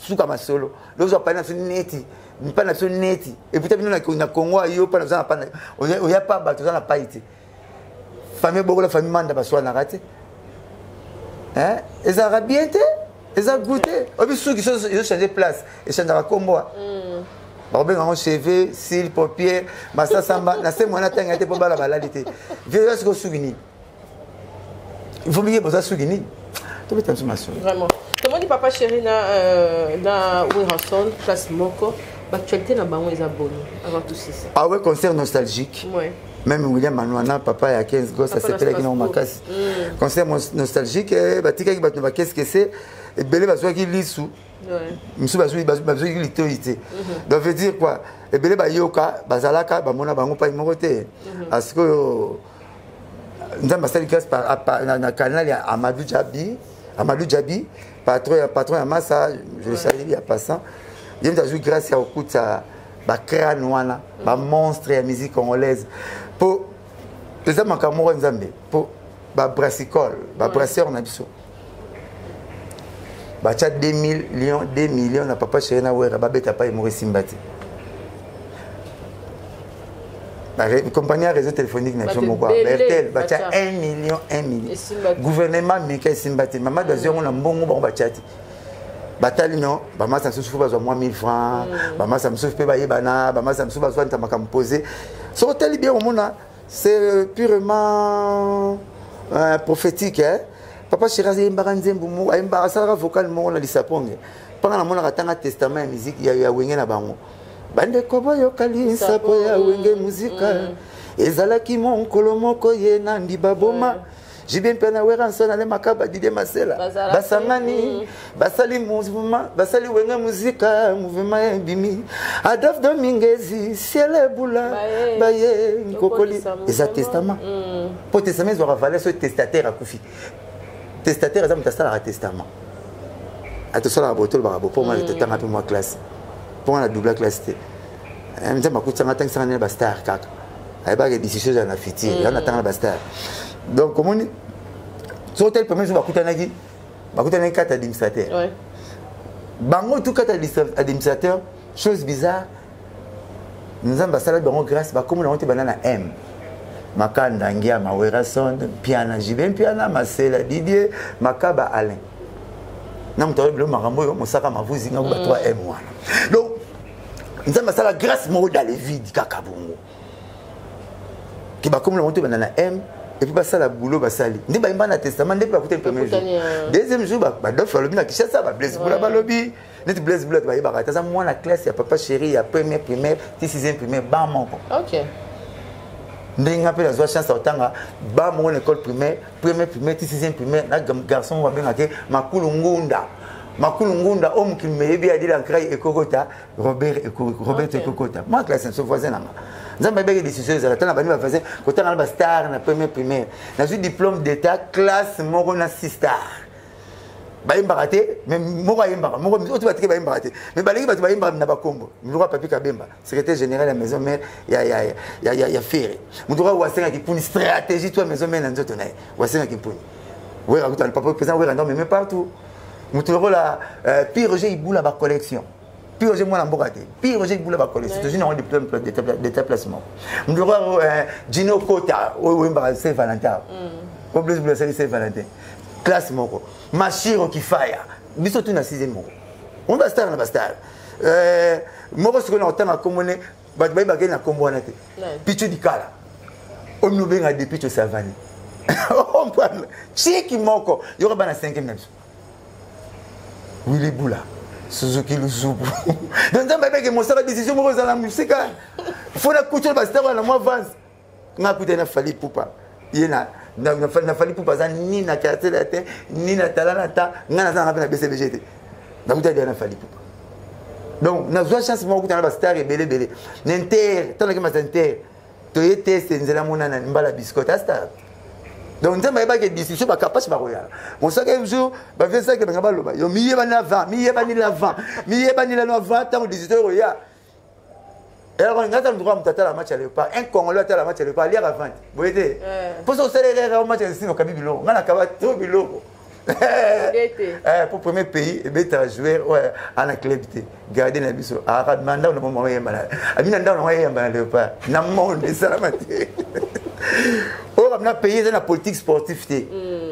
suka masolo lozwa pai na biso neti mpa na biso neti eputa bino na Congo ayo mpa na biso na pa oya pa bato oza na pai te famille bokola famille manda baswanaka te ezalaka bien te eza goût te oyebi suki so ezochange place echangeaka nkombo bakobenga yango cheveux cils paupière masasamba na se mwana ntango te mpo bala balali te vie oza sikoyo suki nini il faut mingi boza suki nini tobeta biso masolo vraiment tomoni papa chéri na, na Werrason place moko baactualité na bango eza boni avant tout ça. Ah ouais, concert nostalgique, ouais. Même William Manwana, papa ya 15 gosses, asepelaki nango makasi. Concert nostalgique, batikaki bato na bakese kese ebele bazwaki lisu, mosusu bazwaki litoi te. Donc veut dire quoi, ebele bayoka bazalaka bamona bango pai moko te. Asikoyo Nzambe asali grâce na canal ya Amadou Djabi, Amadou Djabi, patron ya Massa, je le salue ya passant. Ye moto azwi grâce ya kokuta bacrane wana, bamonstre ya musique congolaise. Po eza makambo moko Nzambe, po babrassicole, babrasseur na biso batya 2 millions 2 millions na papa chéri na Wera babeta pai moko esimba te. Compagnie ya réseau téléphonique na biso moko Airtel batya 1 million 1 million, gouvernement meka esimba te. Mama bazwi yango na mbongo bango batya te. Batali no bamasa mosusu fo bazwa mwa 1000 francs, bamasa mosusu mpe bayebana, bamasa mosusu bazwa nta makambo posé. Soki otali bien omona c'est purement prophétique, hein? Papa chéri ayembaka nzembo moko, ayembaka asalaka vocal moko na lisaponge mpanga namonaka tanga testament ya musique ya wenge na bango. Bandeko boyoka lisapo ya wenge muzika ezalaki monkolo moko ye na ndiba boma JB mpe na Werrason ale Makaba Didier Masela basangani basali mouvement, basali wenge muzika mouvement ebimi Adolphe Domingezi ciel ebula baye nkokoli eza testament. Po testament ezwaka valeur so testateur akufi. Testateur eza moto asalaka testament, atosalaka boye tolobaka bo mpo mwana totanga mpe mwa classe mpo wana double classe te. Nzambe akutisanga atangisaka nene bastar kaka ayebaka décision ezala na futur yango natanga na bastar. Donc omoni soki otali premier jour bakutanaki, bakutanaki kati administrateur bango tout kati administrateur. Chose bizarre, Nzambe asalaki bango grâce bakomi nango te banda na M Makanda Ngiama Werrason Mpiana JB Mpiana Masela Didier Makaba Alain na moto ayebi biloko makambo oyo mosaka mavuzi nga ba 3 M wana. Donc Nzambe asala grâce moko dans le vide kaka bongo ke bakomi nango te banda na M et puis basala boulot basali nde bayemba na testament nde mpe bakutani premier jour, deuxième jour badolphe balobi na Kinshasa, bablaise bula balobi neti Blaise Bula bayebaka te aza mwana classe ya papa chéri ya première primaire ti sixième primaire ba moko. Ndenge nga mpe nazwa chance ya kotanga ba moko na école primaire, première primaire ti sixième primaire na garçon moko babengaka Makulu Ngunda. Makulu Ngunda oyo mokili meyebi adila nkrai ekokota Robert Robert ekokota mwa classe na biso voisin nanga. Nzambe ayebaki décision ezala tana bani bavoisin kotanga na bastar na première primaire. Nazwi diplôme d'état classe moko na six star bayembaka te mais moko ayembaka moko oyo batike bayembaka te mais baleki bato bayembaka na bakombo moto Papi Kabemba, secrétaire général ya maison mère ya Ferre, moto wasengaki mpuni stratégie to ya maison mère na nzoto na ye wasengaki mpuni Wera kuta papa président Wera ndo meme partout moto lokola Pi Roger Ibula bacollection Pi Roger mwana mboka te Pi Roger Ibula bacollection tozwi nango diplôme d'état placement moto lokola Gino Kota oyo oyembaka Saint Valentin. O Blaise Bula asali Saint Valentin. Classe moko. Mashiro Kifaya. Biso tu na 6e moko. On ba star na ba star. Euh, moko sikoyo na kotanga kombo ne bato bayebaka ye na kombo wana te. Pichu Dikala. Oyo obenga de Pichu Savani. Comprendre. Chiki moko. Yoka bana 5e na biso. Willy Bula. Suzuki Luzubu. Donc nzambe ayebaki mosala décision moko ezala mosika. Faut na kutu ba star wana mwa avance. Nga kuta na Fally Ipupa. Ye na na Fally Ipupa aza ni na quartier latin ni na talana ta nga naza na mpe na BCBG te. Nakuta dia na Fally Ipupa. Donc nazwa chance moko kuta na ba star ebele ebele. Na inter, tandaki masa inter. Toye test nzela monana mbala biscotte star. Donc nzambe ayebaki discussion bakapasi bakoyala mosaka un jour baviesaki nanga baloba yo miyebani avant miyebani l'avant miyebani lano avant ntango 18 heures oya eloko nga ata droit moto atala match ya léopard un congolais atala match ya léopard aliaka vente boye te mpo soki osala erreur match ya sino okabi biloko nga nakaba to biloko pour premier pays ebetaka joueur oyo ana club te garde na biso akadima ndako na mama oyemba na abi na ndako nango ayemba na léopard na monde esalama te oyo na pays eza na politique sportif te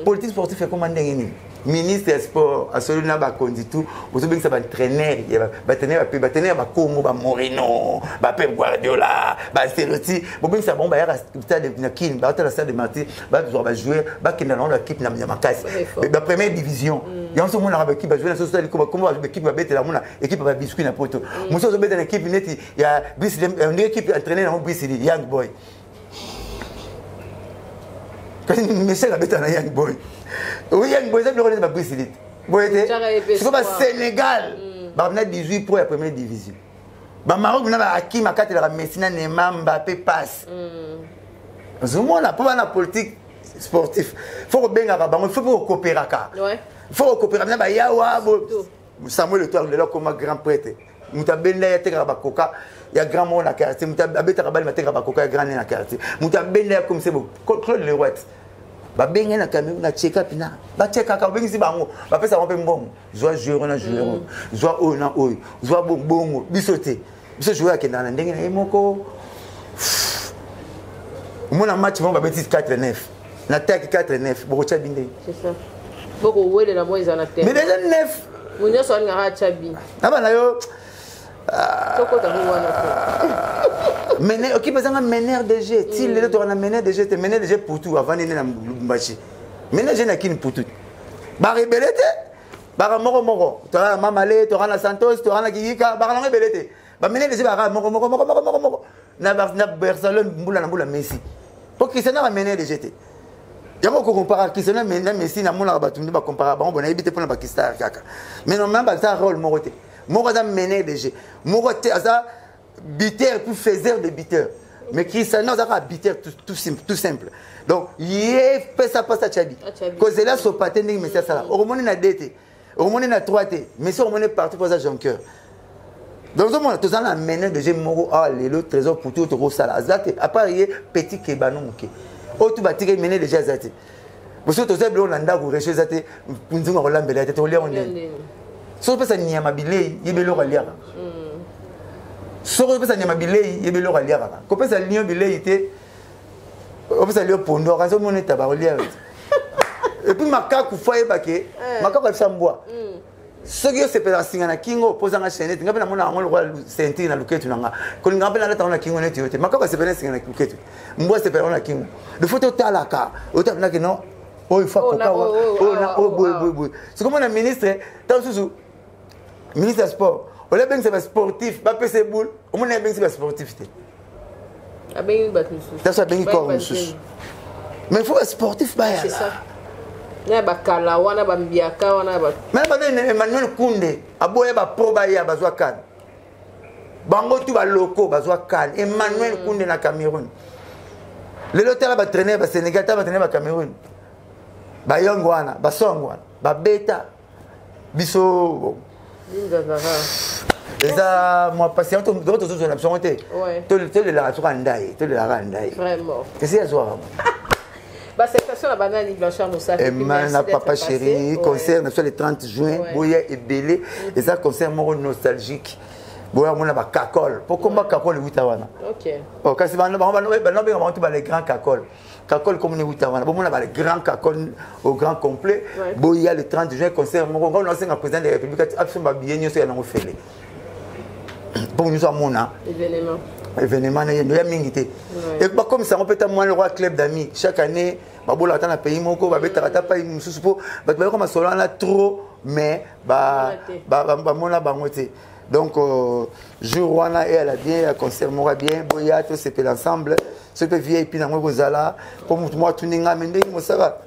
politique sportif ekoma ndenge nini ministre ya sport asololi na bakonzi tout ozobengisa baentraîneur baentraîneur bape baentraîneur ya bakongo bamorino bapep guardiola baancelotti bobengisa bango bayaka stade na kin baatala stade de martyr bazwa bajoueur bakenda nango na équipe ya makasi bapremière division yango so omonaka baéquipe bajoueur na soso kombo baéquipe babetela mona équipe ya babiscuit na poto mosusu azobeta na équipe neti ya ndenge équipe entraîneur yango brisili young boy kasi michel abeta na young boy oyo young boy eza biloko neti babrisili te boye te sikoyo basénégal bakabina 18 pro ya première division bamaroc bina bahakim akatelaka messi na neymar mbappe passe ozomona mpo bana politique sportif fo kobengaka bango fo mpe kokoperaka fo kokopera bina bayawa samuel etoile lelo akoma grand prêtre moto abenda ye atekaka bakoka ya grand moko na quartier moto abetaka bali batekaka bakoka ya grand ne na quartier moto abenda ye akomise bo claude leroy babengi na cameroun na cheka mpina bachekaka obengisi bango bapesa bango mpe mbongo zwa joueur na joueur oyo zwa oyo na oyo zwa bongo biso te biso joueur akendaka na ndenge na ye moko omona match moko babeti 4 9 na taki 4 9 bokotya bi ndenge bokowelela mpo eza na te mais déjà 9 mo nyonso alingaka atya bi na bana yo tokota ngo wana te mene okipe ezanga mener de jeu ti lelo toka na mener de jeu te mener de jeu putu avandi nde na lubumbashi mener de jeu na kini putu barebele te baka moko moko toka na mamale toka na santos toka na kiyika baka nango ebele te bamene de jeu baka moko moko moko moko moko moko na barcelone mbula na mbula messi po cristiano bamene de jeu te yango okokompara cristiano na messi namonaka bato nde bakompara bango bo nayebi te mpona bakistar kaka mais normalement baza role moko te moko aza meneur de jeu moko te aza buteur puis faiseur de buteur mais cristiano aza kaka buteur tout, tout, simple, tout simple donc ye pesa pasa atya bi kozela sopa te ndenge messi asala okomoni na d te okomoni na 3 te messi okomoni partout mpo aza jonqueur donc ozomona toza na meneur de jeu moko awa lelo trésor putu oyo tokosala aza te apart ye petit kebano moke oyo tu batikaki meneur de jeu aza te bosoki toza biloko na ndako recho eza te nzungu akolambela te tokolia yango ndenge soki opesa nyama bilei yeba eloko aliaka soki opesa nyama bilei yeba eloko aliaka kopesa lion bilei te opesa lion pondu akanisi omona etaba kolia epuis makaku fo ayeba ke makaku ayebisa mbwa soki osepelaka singa na kingo mpo ozanga chaînette nga mpe namona yango lokola ceinture na luketu na nga kolinga mpe nalata yango na kingo neti yo te makako asepela singa na luketu mbwa asepela yango na kingo il faut totalaka otalaka non oyo fa koka oyo na oyo boye boye boye soki omona ministre ntango mosusu ministre ya sport olia abengisa basportif bapesa eboule omona abengisi basportif te abengi bato mosusu taso abengi corps mosusu mais faut basportif bayala na bakala wana bambiaka wana mais bano emmanuel kunde aboya bapro baya bazwa kane bango tu baloko bazwa kane emmanuel kunde na cameroun lelo tala batrainer ba sénégal tala batrainer ba cameroun bayongo wana basongo wana babeta biso eza mwa pasi yango tozozwa na biso yango te tolelaka soka ndai tolelaka ndai esi azwaka basalutation na banani blanchard mosaka ema na papa chéri concert na biso le 30 juin boya ebele eza concert moko nostalgique. Boya mona ba kakol. Po komba kakol ewuta wana. Oh, kasi bango bango bango ba les grands kakol. Kakol comme ewuta wana. Bomona ba les grands kakol au grand complet. Boya le 30 juin concert moko ngalo nasenga président de la République absolument ba billet nyonso ya nango fele. Bon nyonso amona. Événement. Événement na ye ya mingi te. Et bakomisa yango mpe ta mwana roi club d'amis chaque année babolaka ata na pays moko babetaka ata pai mosusu mpo bato bayoka masolo wana trop mais bamona bango te. Donc jour wana eyala bien ya concert moko ya bien, boya tosepela ensemble. Soki mpe VIP nango ekozala mpo motu moko atuni nga me ndenge mosala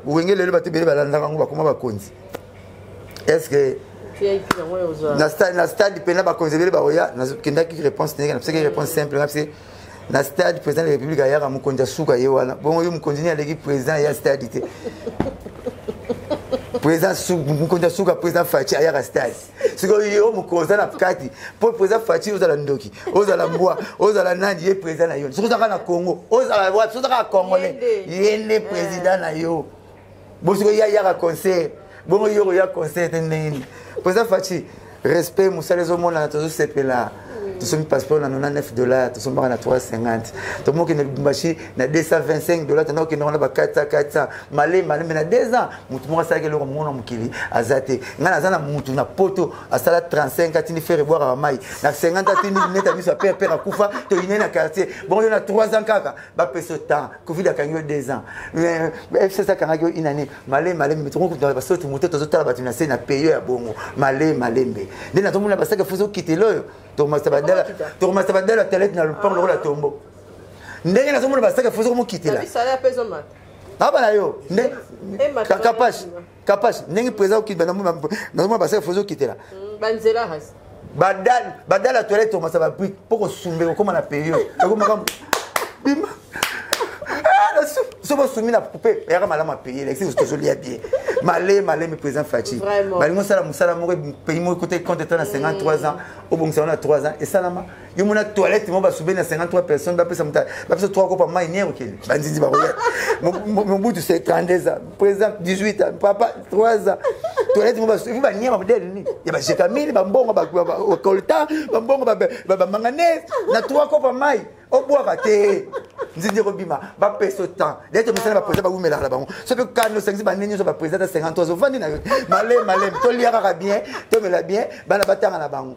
Wenge lelo, bato ebele balandaka yango bakoma bakonzi. Est ce que na stade mpena bakonzi ebele bakoya? Nakendaki réponse ndenge napesaki réponse simple nga pese na stade, président de la République ayaka, mokonzi asuka ye wana. Bongo yo mokonzi nini aleki président ya stade te? Président, mokonzi asuka, président Fatshi ayaka stade. Sikoyo yo mokonzi na kati mpo président Fatshi, ozala ndoki, ozala mbwa, ozala nani, ye président na yo. Soki ozalaka na Congo, ozala wapi, soki ozalaka Congolais, ye nde président na yo. Bo sikoyo ye ayaka concert, bongo yo koya concert te ndenge nini? Président Fatshi, respect. Mosala ezomonana, tozosepela. Tosombi passeport na 99 $, tosombaka na 350, tomokende Lubumbashi na 225 $, tanda kokende wana ba 400 400 malemi malemi na 2 ans. Motu moko asalaki eloko moko na mokili aza te. Ngai naza na mutu na poto asala 35, atindi frère ebwakaka mai na 50, atindi neta miso ya père, père akufa, toyine na quartier. Bongo yo na 3 ans kaka bapesa temps, Covid akangi yo 2 ans, FCC akangaki yo une année. Malemi malembe tokokuta basoti moto, tozotala bato na se na peyo ya bongo. Malemi malembe nde nazomona basaka fuso okitela oyo tokomasa badala toilette na lopango lokola tombo. Ndenge nazomona basaka fuso komokitela aba na yo nde Kapache, Kapache, ndenge président okita, nazomona basaka fuso okitela badala toilette, tokomasa babrique mpo kosumbe kokóma na peyo ekomaka bima. So bosumi na coupe eyaka malamu apaye elakisi tozolia bien. Male malemi, président Fatshi balingi osala mosala moko, pays moko kote compte ta na 53 ans, obongisa na 3 ans esalama. Yo mona toilette mo basube na 53 personnes, bapesa moto, bapesa 3 kopa mai nie okende banzinzi bakoya. Mobutu c'est 32 ans, président 18 ans, papa 3 ans. Toilette mo basubi baniama modele nini ya bajekamine, bambongo bacoltan, bambongo bamanganese na 3 kopa mai obwaka te, nzinzi ekobima. Bapesa temps dete mosala, baprésident bawumelaka na bango. So mpe kani osangisi banene nyonso, baprésident ta 53 ovandi na yo. Malemi malemi, tolia kaka bien, tomela bien, bana batanga na bango.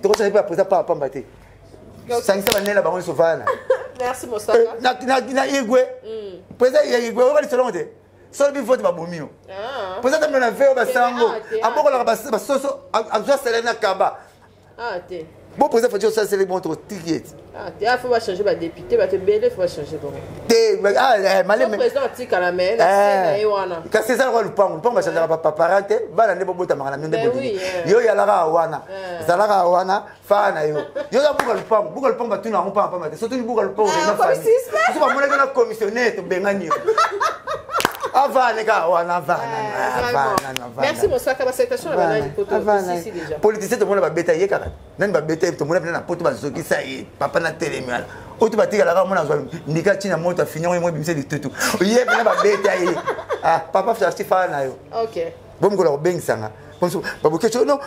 Tokosala mpe baprésident pamba pamba te, sangisa banene na bango nyonso vana na Igwe. Président ya Igwe oyoka lisolongo te, solo bivote babomi yo. Président tamino na veo basango abokolaka basoso, azwa salaire na kaba. Bon, président Fatshi osala sele bon, totiki ete. Faut bachanger badéputé, bato ebele faut bachanger bango. Te, maleme. Président atikala me na ye wana. Kasi eza lokola lupango, lupango bachangeaka baparent te, bana nde bobotamaka na mino nde bolingi. Yo yalaka wana, zalaka wana, faa na yo. Yo oza buka lupango, buka lupango, batuna yango pamba pamba te. Soki buka lupango so bamonaki na commissionnaire, tobengani yo. Avane kaka wana, avana. Merci Mosaka, basalutation na banani poto sisi déjà? Politicien tomona babeta ye kaka nani, babeta ye tomona mpena na poto, bazokisa ye papa na telemi wana. Oyo to batikalaka mona azwa ndika ntina moto afini yango, ebimisa litutu ye mpena babeta ye. Papa Fatshi, faa na yo. Bomikola kobengisanga babokeco non,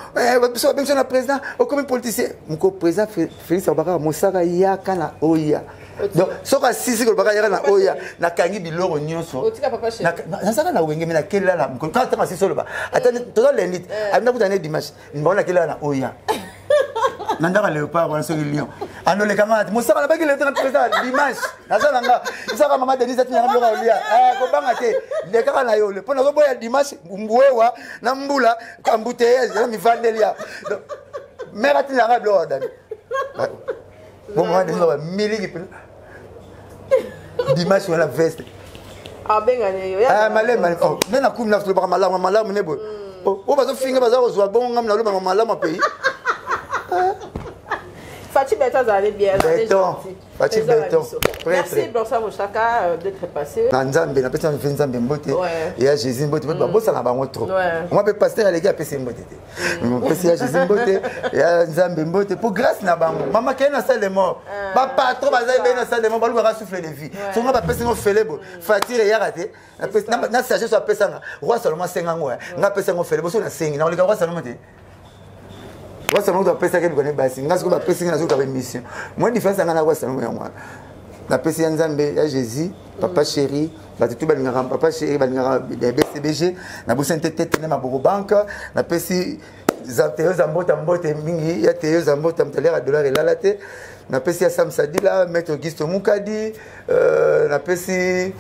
biso babengisa na président, okomi politicien. Moko président Félix alobaka: "Mosaka, yaka na oya." Donc soki asisi kolobaka yaka na oya, nakangi biloko nyonso, nazaka na Wenge me nakelala mokolo kaka ntango asisi oloba. Ata toza lundi te, abina kuta ne dimanche bango, nakelala na oya na ndako ya Léopard wana. Soki Lion andolekanga te, Mosaka nabaki lelo te na président dimanche naza na nga isaka. Mama Denise atinanga biloko ya kolia, kobanga te, lekaka na yo mpo nazoboya dimanche mbwewa na mbula embouteillage na mivandeli ya mare atinanga biloko ya dani. Bon, mama Denise bamiliki mpena dimanche wana veste. Malema nde nakumi nalobaka malamu malamu ne boye. Oyo bazofinga baza kozwa bongo, ngam nalobaka malamu ya pays. Fatshi Béton azali bien. Béton. Fatshi Béton. Merci Blanchard Mouchaka d'être passé. Na Nzambe napesi na mpe Nzambe mbote ya Jésus mbote, mpo babosana bango trop. Moi mpe pasteur aleki apesi mbote te, mpesi ya Jésus mbote, ya Nzambe mbote, mpo grâce na bango mama kei na salle de mort. Bapatron baza ebei na salle de mort, balukaka souffle de vie. Songa bapesi ngo fele boye, facture eyaka te na sagesse apesanga. Roi Salomon asenga ngo, nga apesa ngo fele boso, nasengi nakoleka roi Salomon te. Wasalongo moto apesaki eluka ne basi, nga sikoyo bapesi nga nazoka baémission. Moi différence yanga na wasalongo yango wana. Napesi ya Nzambe ya Jésus, papa chéri, bato tu balingaka papa chéri, balingaka BCBG, nabosani te tete na maboko banque, napesi Teyo Zambota mbote mingi ya Teyo Zambota moto aliaka dollar elala te. Napesi ya Sam Sadila, maître Auguste Mukadi, napesi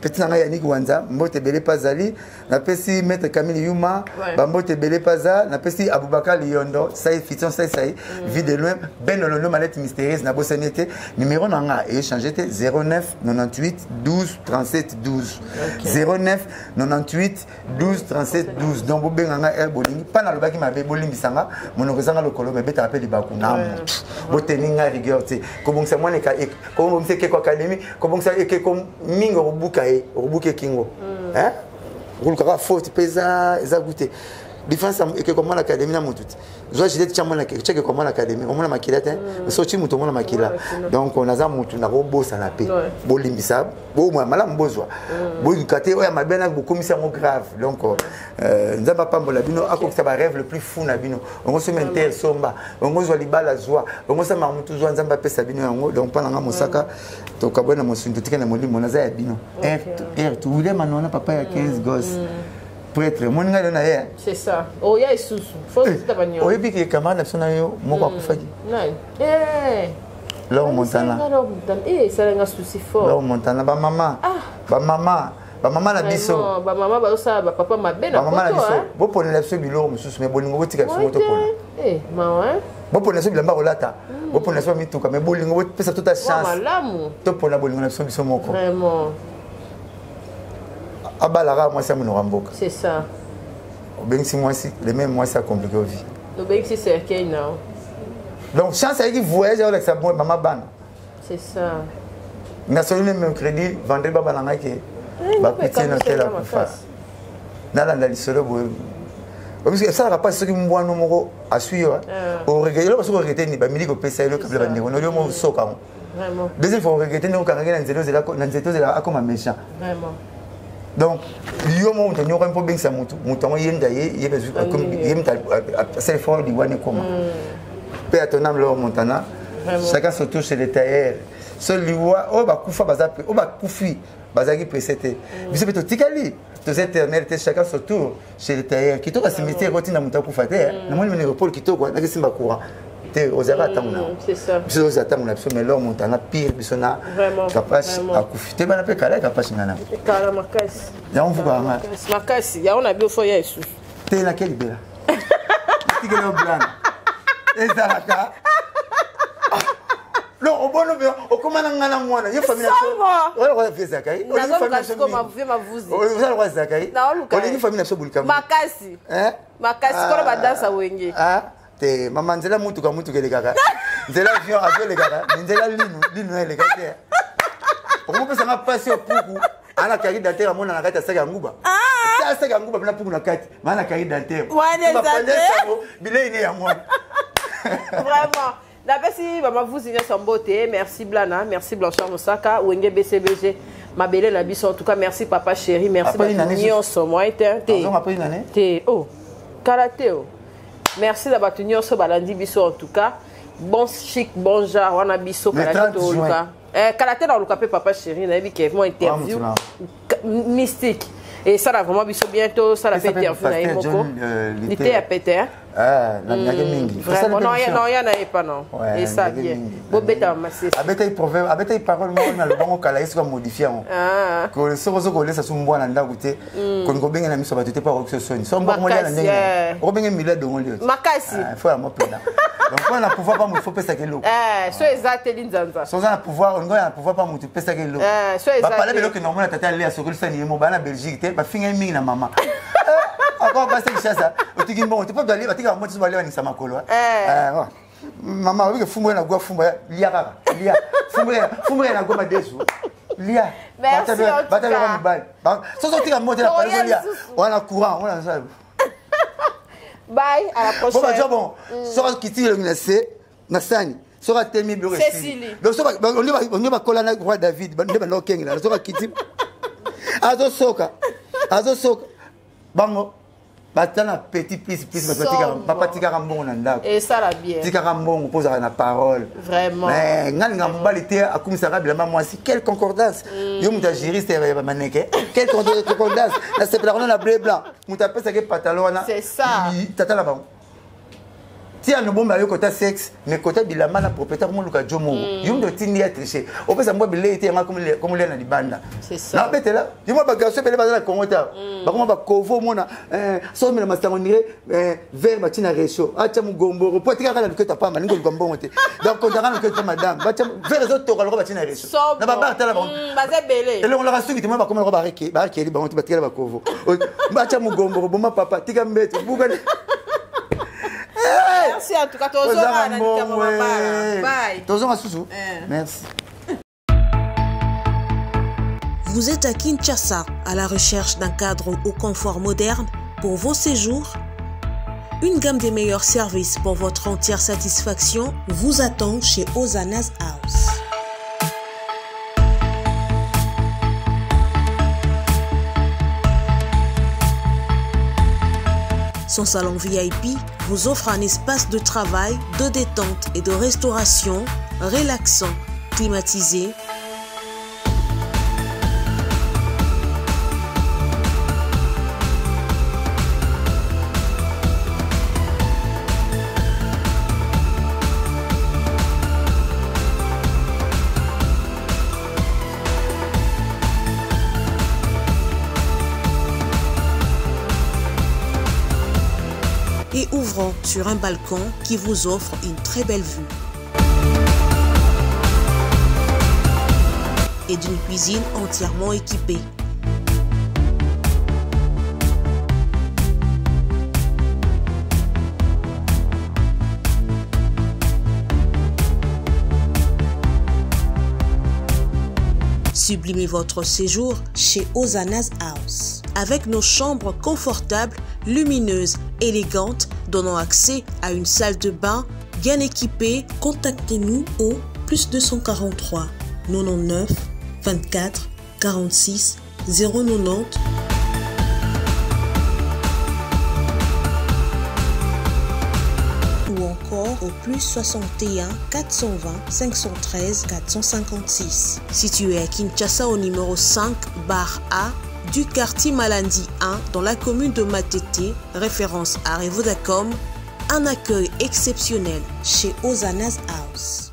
petit na ngai Yannick Wanza mbote ebele pazali, napesi maître Camille Yuma bambote ebele paza, napesi Aboubacar Liyondo sai fition sai sai vie de loin Ben Olondo manette mystérieuse nabosani ete numéro na nga échangé te 09 98 12 37 12 09 98 12 37 12. Donc bobenga nga air bolingi mpa nalobaki mabe, bolimbisa nga, monoko ezanga lokolo me betaka mpe libaku na motu, boteni nga rigueur te. Kobongisa mwana, kobongisa ekeko académie, kobongisa ekeko mingi, okobuka ye, okobuka ekingo, okolukaka faute mpe eza gu te. Différence ekeko mwana académie na motu te. Zwa gilet, tia mwana, tia ekeko mwana académie, omona makila te. Soki ti motu omona makila, donc naza motu nakobosana mpe bolimbisa. Bomwa malamu bozwa, boluka te oyo ya mabe na bokomisi yango grave. Donc Nzambe apambola bino, akokisa barêve le plus fou na bino. Ongo somi inter somba, ongo zwa libala zwa, ongo samaka motu zwa, Nzambe apesa bino yango. Donc mpa na nga mosaka, tokabwe na mosuni, totika na molimo, naza ya bino. R William Anwana, papa ya 15 gosses, prêtre moni ngai na ye. C'est ça, oya lisusu. Oyebi ke camarade na biso na yo moko akufaki? Laure Montana. Esalenga souci fort. Laure Montana. Bamama, bamama, bamama na biso. Bamama bazosala bapapa mabe na. Bamama na biso, boponela biso biloko mosusu, mais bolingo botika biso mo topona. Boponela biso bilamba kolata, boponela biso bamituka, mais bolingo bopesa tota chance topona bolingo na biso biso moko. Abalaka mwasi ya monoko ya mboka. C'est ça. Obengisi mwasi, le même mwasi acompliqué vie. Obengisi cercueil na. Donc chance ayaki voyage, aolakisa mama bana. C'est ça. Nasoli mercredi, vendredi babana ngai ke bakuti na hotel, akufa. Nalanda lisolo boye, esalaka mpasi. Soki mbwano moko aswi yo, eloko soki oregretter nini, bamili kopesa yo kabila bandeko nolio mo soka yango. Deuxième fois oregretter ndenge okangaki na nzela, na nzete ozela akoma méchant. Donc yo moko moto nyokami mpo obengisa motu, moto yango ye nda ye ye moto asali fort liwani ekoma mpe ya ton âme, Laure Montana. Chacun se touche le tailleur. So liwa oyo bakufa baza, oyo bakufi bazalaki pressé te, biso mpe totikali toza éternel te. Chacun son tour chez le tailleur. Kitoko ya cimetière otinda moto akufa te. Namoni ménéropole kitoko, nakisimba courant te, ozalaka ntango na biso, ozala ntango na biso. Mais Laure Montana pire biso na Kapache akufi te, bana mpe kala Kapache nga na yango mvukaka nga. Makasi yango na biso ya esusu. Te, nake libela tikele oblana ezalaka. Non, obono mpe okóma na nga na mwana yo famille vie Zakai. Oza lokwa Zakai, olingi famille na biso bolika. Makasi makasi kolo badansa wenge. Te mama, nzela mutuka, mutuka elekaka, nzela avion, avion elekaka, mais nzela linu, linu eleka te. Okomopesanga mpasi yo puku ana carie dentaire, amona na kati ya saki ya nguba, ta saki ya nguba mpena puku na kati maa na carie dentaire, bilei ne yango wana. Vraiment, napesi bamavuzi nyonso mbote. Merci Blana, merci Blanchard Mosaka, Wenge BCBG, mabele na biso. En tout cas merci papa chéri, merci bato nyonso. Moi te te te, oh kala te o. Merci na bato nyonso balandi biso. En tout cas bon chic, bon genre wana biso kala te toluka, kala te na oluka mpe papa chéri. Nayebi ke mo interview mystique esala vraiment biso bientôt, sala mpe interview na ye moko lite ya pete. Nalingaki mingi. Vraiment, non, ya na ye pa non, esa bien bobeta masese. Abetaki proverbe, abetaki parole moko na lobango kala ye, soki amodifie yango, soki ozo kolesa so mbwa na ndako te, kolinga kobenge na miso bato te mpo akoki so soni so mbwa molia na ndenge okobenge milo adongoli yo. Makasi. Fo yango mpena. Donc mpo na pouvoir pa motu, fo pesaka eloko. So eza te linzanza. So oza na pouvoir, olingi oya na pouvoir pa motu, pesaka eloko. Bapale beloko nomona tata ale asokolisani ye mo baa na Belgique te, bafingai mingi na mama encore basi Kinshasa, otiki mbongo te mpo batikaka mbongo te, so balia baningisa makolo. Mama obike fumbu ye na gwa, fumbu lia kaka lia, fumbu ye na gwa madesu lia, batabelaka mibali soso otika mbongo te na pale lia wana courant wana. Bye, à la prochaine. Bon, bah, bon, soki akiti elongi na se na sani, soki atemi biloko esili. Donc onde bakola na roi David nde banda okengela, soki akiti azosoka, azosoka bango. Bata na petit plus plus bato batikaka papa tikaka mbongo na ndako. Esala bien. Tikaka mbongo mpo ozalaka na parole. Vraiment. Mais nga linga mobali te akumisaka bilamba mwasi. Quelle concordance. Yo moto ya juriste ya maneke. Quelle concordance. Nasepelaka no na bleu blanc. Moto apesaki pantalon wana. C'est ça. Tata na bango. Ti ya nobomba yo kota sexe mais kota bilamba na propriétaire moluka jo moko. Yo moto otindi ya tricher. Opesa mbwa bilei te yanga komolia na libanda. Nabetela yo mwa bagarçon ebele baza na Congo ta. Bakoma bakovo omona somela masango ndire vert batie na réchaud. Atia mogomboro po atikaka na loketo apamba ningi koluka mbongo te. Donc kontaka na loketo madame. Batia vert ezotoka loko batie na réchaud. Na babar tala bango. Baza ebele. Elongolaka suki te mwa bakoma loko barekeli bango te batikala bakovo. Batia mogomboro boma papa tika mbeto buka. Merci en tout cas, tozonga na likambo mabala. Bye. Tozonga susu. Merci. Vous êtes à Kinshasa, à la recherche d'un cadre au confort moderne pour vos séjours? Une gamme des meilleurs services pour votre entière satisfaction vous attend chez Ozana's House. Son salon VIP vous offre un espace de travail, de détente et de restauration relaxant, climatisé. Et ouvrant sur un balcon qui vous offre une très belle vue. Et d'une cuisine entièrement équipée. Sublimez votre séjour chez Ozana's House. Avec nos chambres confortables, lumineuses, élégantes, donnant accès à une salle de bain bien équipée, contactez-nous au plus 243 99 24 46 090 ou encore au plus 61 420 513 456. Situé à Kinshasa au numéro 5/A du quartier Malandi 1 dans la commune de Matete, référence à Revodacom, un accueil exceptionnel chez Ozana's House.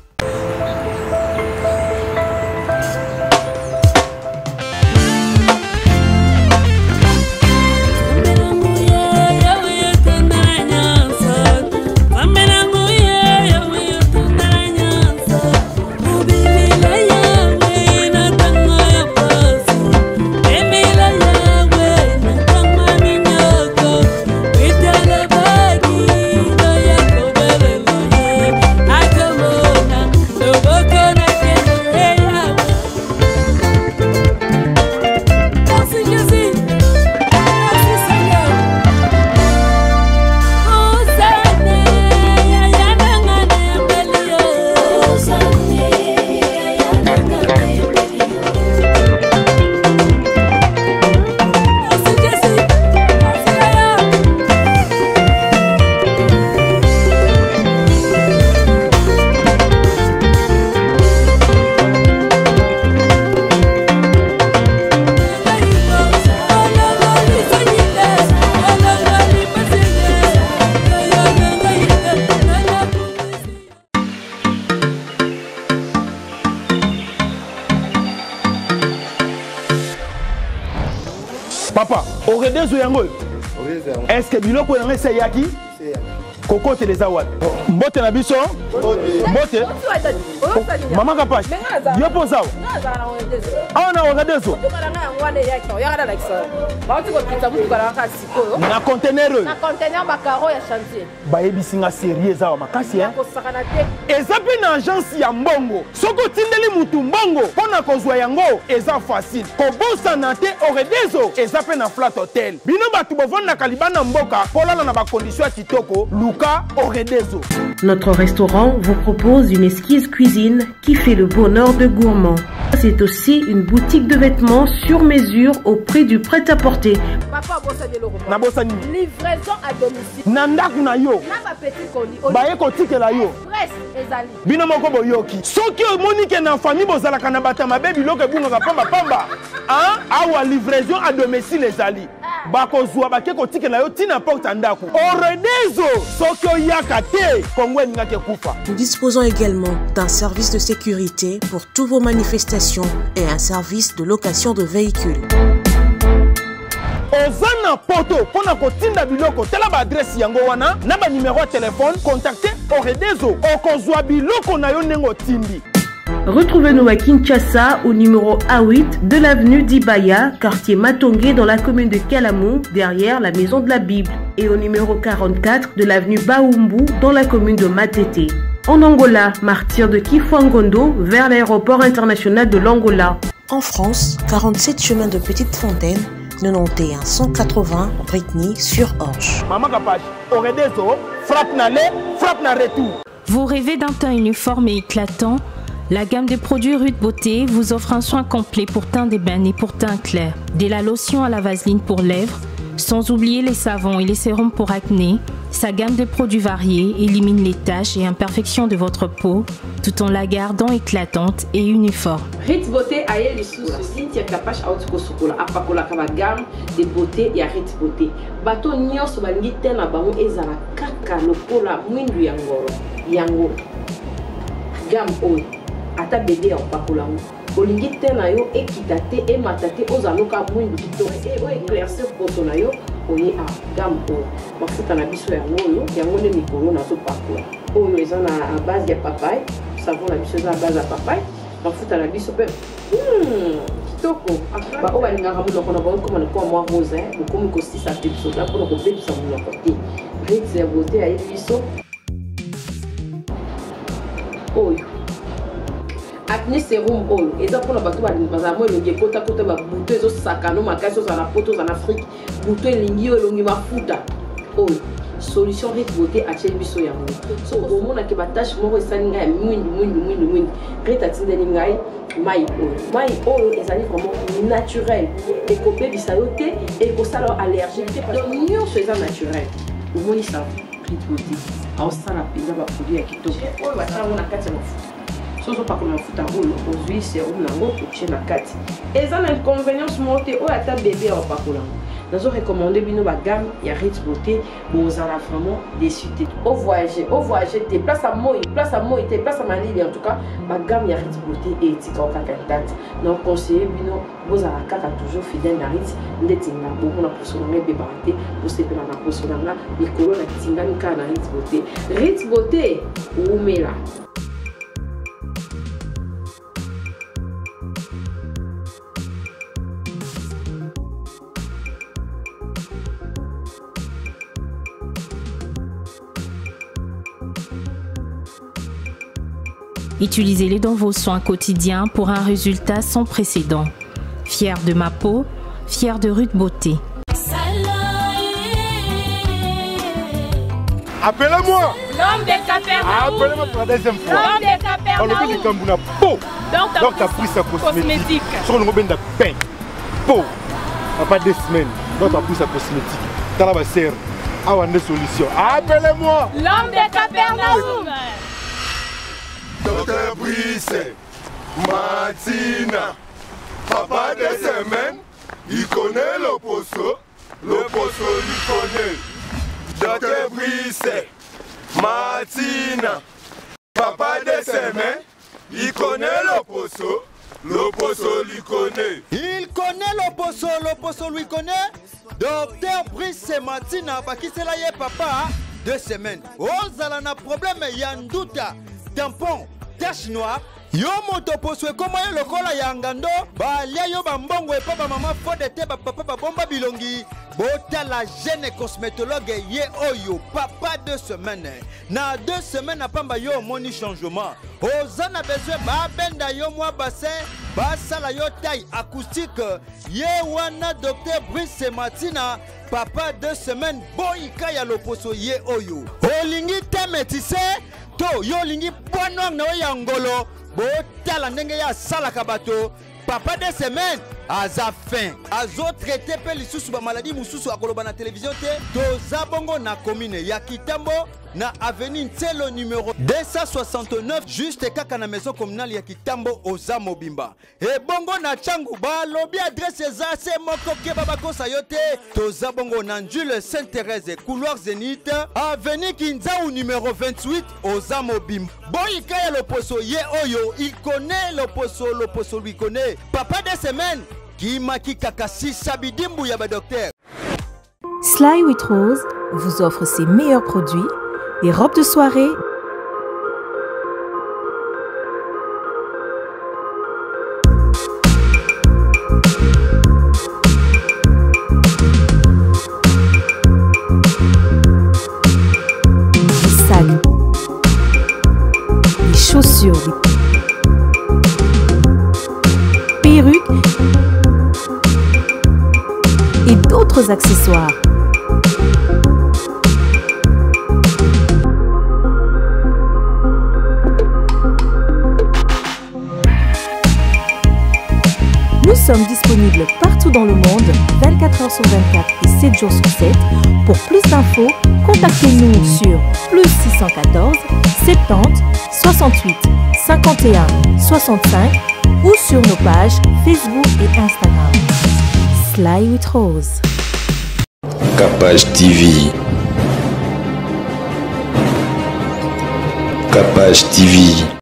Papa, oredezo yango. Est-ce que biloko yanga se yaki? Kokote les awat. Mbote na biso? Mbote. Maman Kapash. Yo posa. Ah na oredezo. Na conteneur. Na conteneur ba carreau ya chantier. Ba yebisinga sérieux za makasi hein. Eza pe na agence ya mbongo. Soko tindeli mutu mbongo pona kozwa yango eza facile. Kobosa na te oredezo eza pe na flat hotel. Bino batu bovanda kalibana mboka polana na ba condition ya kitoko luka oredezo. Notre restaurant vous propose une exquise cuisine qui fait le bonheur de gourmands. C'est aussi une boutique de vêtements sur mesure au prix du prêt-à-porter. Papa abosani eloko moko. Nabosani. Livraison à domicile. Na ndako na yo. Na ba petit colis. Baye kotikela yo. Express ezali. Bino moko boyoki. Soki omoni ke na famille bozalaka na bato ya mabe biloko ebungaka pamba pamba. Hein? Awa livraison à domicile ezali. Bakozwa bake kotikela yo tina porte ya ndako. Oredezo soki oyaka te Congo elingaki ekufa. Nous disposons également d'un service de sécurité pour toutes vos manifestations et un service de location de véhicules. Oza na poto mpo na kotinda biloko, tala ba adresse yango wana na ba numero ya telefone, contacte Oredezo, okozwa biloko na yo ndenge otindi. Retrouvez-nous à Kinshasa au numéro A8 de l'avenue d'Ibaya, quartier Matongé dans la commune de Kalamu, derrière la maison de la Bible, et au numéro 44 de l'avenue Baumbu dans la commune de Matete. En Angola, martyr de Kifuangondo vers l'aéroport international de l'Angola. En France, 47 chemin de Petite Fontaine, 91 180 Brétigny-sur-Orge. Maman Kapash, Oredezo, frappe na aller, frappe na retour. Vous rêvez d'un teint uniforme et éclatant? La gamme de produits Ruth Beauté vous offre un soin complet pour teint d'ébène et pour teint clair. Dès la lotion à la vaseline pour lèvres, sans oublier les savons et les sérums pour acné, sa gamme de produits variés élimine les taches et imperfections de votre peau, tout en la gardant éclatante et uniforme. Ruth Beauté aye lisusu Cynthia Kapash auti kosukola apakolaka ba gamme de beauté ya Ruth Beauté. Bato nyonso balingi te na bango ezala kaka lokola mwindu ya ngolo. Yango gamme oyo ata bebe ya kopakola yango olingi te na yo ekita te emata te ozala loka mwindu kitoko e oyo éclaircir poso na yo oye a gamme oyo mafuta na biso yango oyo yango nde mikolo nazopakola oyo eza na base ya papaye, savon na biso eza na base ya papaye, mafuta na biso mpe kitoko. Baoyo balingaka monoko na bango ekoma lokola mwa rose, bokomi kosisa pepsoda mpona kobebisa monoko te. Ruth ya Beauté ayebi biso oyo acné sérum oyo eza mpona bato bazala mwa elongi ekotakota babuto ezosakano makasi, ozala na poto ozala na Afrique, buto elingi yo elongi mafuta oyo solution Ruth Beauté atieli biso yango. So omonake batache moko esali ngai ya mwindu mwindu mwindu mwindu, Ruth atindeli ngai mai oyo. Mai oyo ezali vraiment naturel, ekobebisa yo te, ekosala yo allergique te, donc nyonso eza naturel. Omoni sa Ruth Beauté aosala mpenza baproduit ya kitoko oyo basala yango na kati ya mafuta. So ozopakola mafuta oyo ozwi sérum nango otie na kati, eza na inconvénience moko te. Oyo ata bebe ya opakola yango, nazo recommander bino bagamme ya Ruth Beauté, bozala vraiment déçu te. Ovoyage ovoyage te, place ya moi, place ya moi te, place ya malili, en tout cas bagamme ya Ruth Beauté etikao kaka intact. Na conseiller bino bozala kaka toujours fidèle na Ruth ndeti nga bomona poso na nga ebebaka te, bosepela na poso na nga mikolo na tingami kaka na Ruth Beauté. Ruth Beauté umela. Utilisez-les dans vos soins quotidiens pour un résultat sans précédent. Fier de ma peau, fier de Ruth Beauté. Appelez-moi l'homme de Capernaum. Appelez-moi pour la deuxième fois. L'homme de Capernaum. On le dit peau. Donc t'as pris sa cosmétique. Sur le robin de pain. Peau. Papa 2 semaines. Donc t'as pris sa cosmétique. T'as la serre. Ah, on a des solutions. Appelez-moi l'homme de Capernaum. Docteur Brice, Martina, papa des semaines, il connaît le poso, le poso lui connaît. Docteur Brice, Martina, papa des semaines, il connaît le poso, le poso lui connaît. Il connaît le poso, le poso lui connaît. Docteur Brice Martina, bakisela ye papa, 2 semaines. Ozala na problème ya nduta, tampon, tache noire. Yo moto poso ekoma yo lokola ya ngando, balia yo bambongo epa ba mama fode te ba papa ba bomba bilongi. Bota la jeune cosmétologue ye oyo papa 2 semaines. Na 2 semaines apamba yo moni changement. Oza na besoin ba benda yo mwa bassin, ba sala yo taille acoustique. Ye wana docteur Brice Martina papa 2 semaines boyika ya loposo ye oyo. Olingi te métissé to yo olingi bois noir na yo ya ngolo. Botala ndenge ye asalaka bato. Papa de semaine aza fin, azotraite mpe lisusu bamaladi mosusu akoloba na televizio te. Toza bongo na commune ya Kitambo, na avenue Ntselo numero 269, juste kaka na maison communale ya Kitambo. Oza mobimba ebongo na Tshangu, balobi adresse eza se moko, keba bakosa yo te. Toza bongo na Njule Sainte Thérèse, couloir Zénith, avenue Kinzau numéro 28. Oza mobimba boyika ya loposo ye oyo, il connaît loposo, loposo lui connaît. Papa de semaine kimaki kaka sisa bidimbu ya badocteur. Sly with Rose vous offre ses meilleurs produits, des robes de soirée, des sacs, des chaussures, des perruques et d'autres accessoires. Nous sommes disponibles partout dans le monde, 24 heures sur 24 et 7 jours sur 7. Pour plus d'infos, contactez-nous sur plus 614 70 68 51 65 ou sur nos pages Facebook et Instagram. Sly with Rose. Capage TV. Capage TV.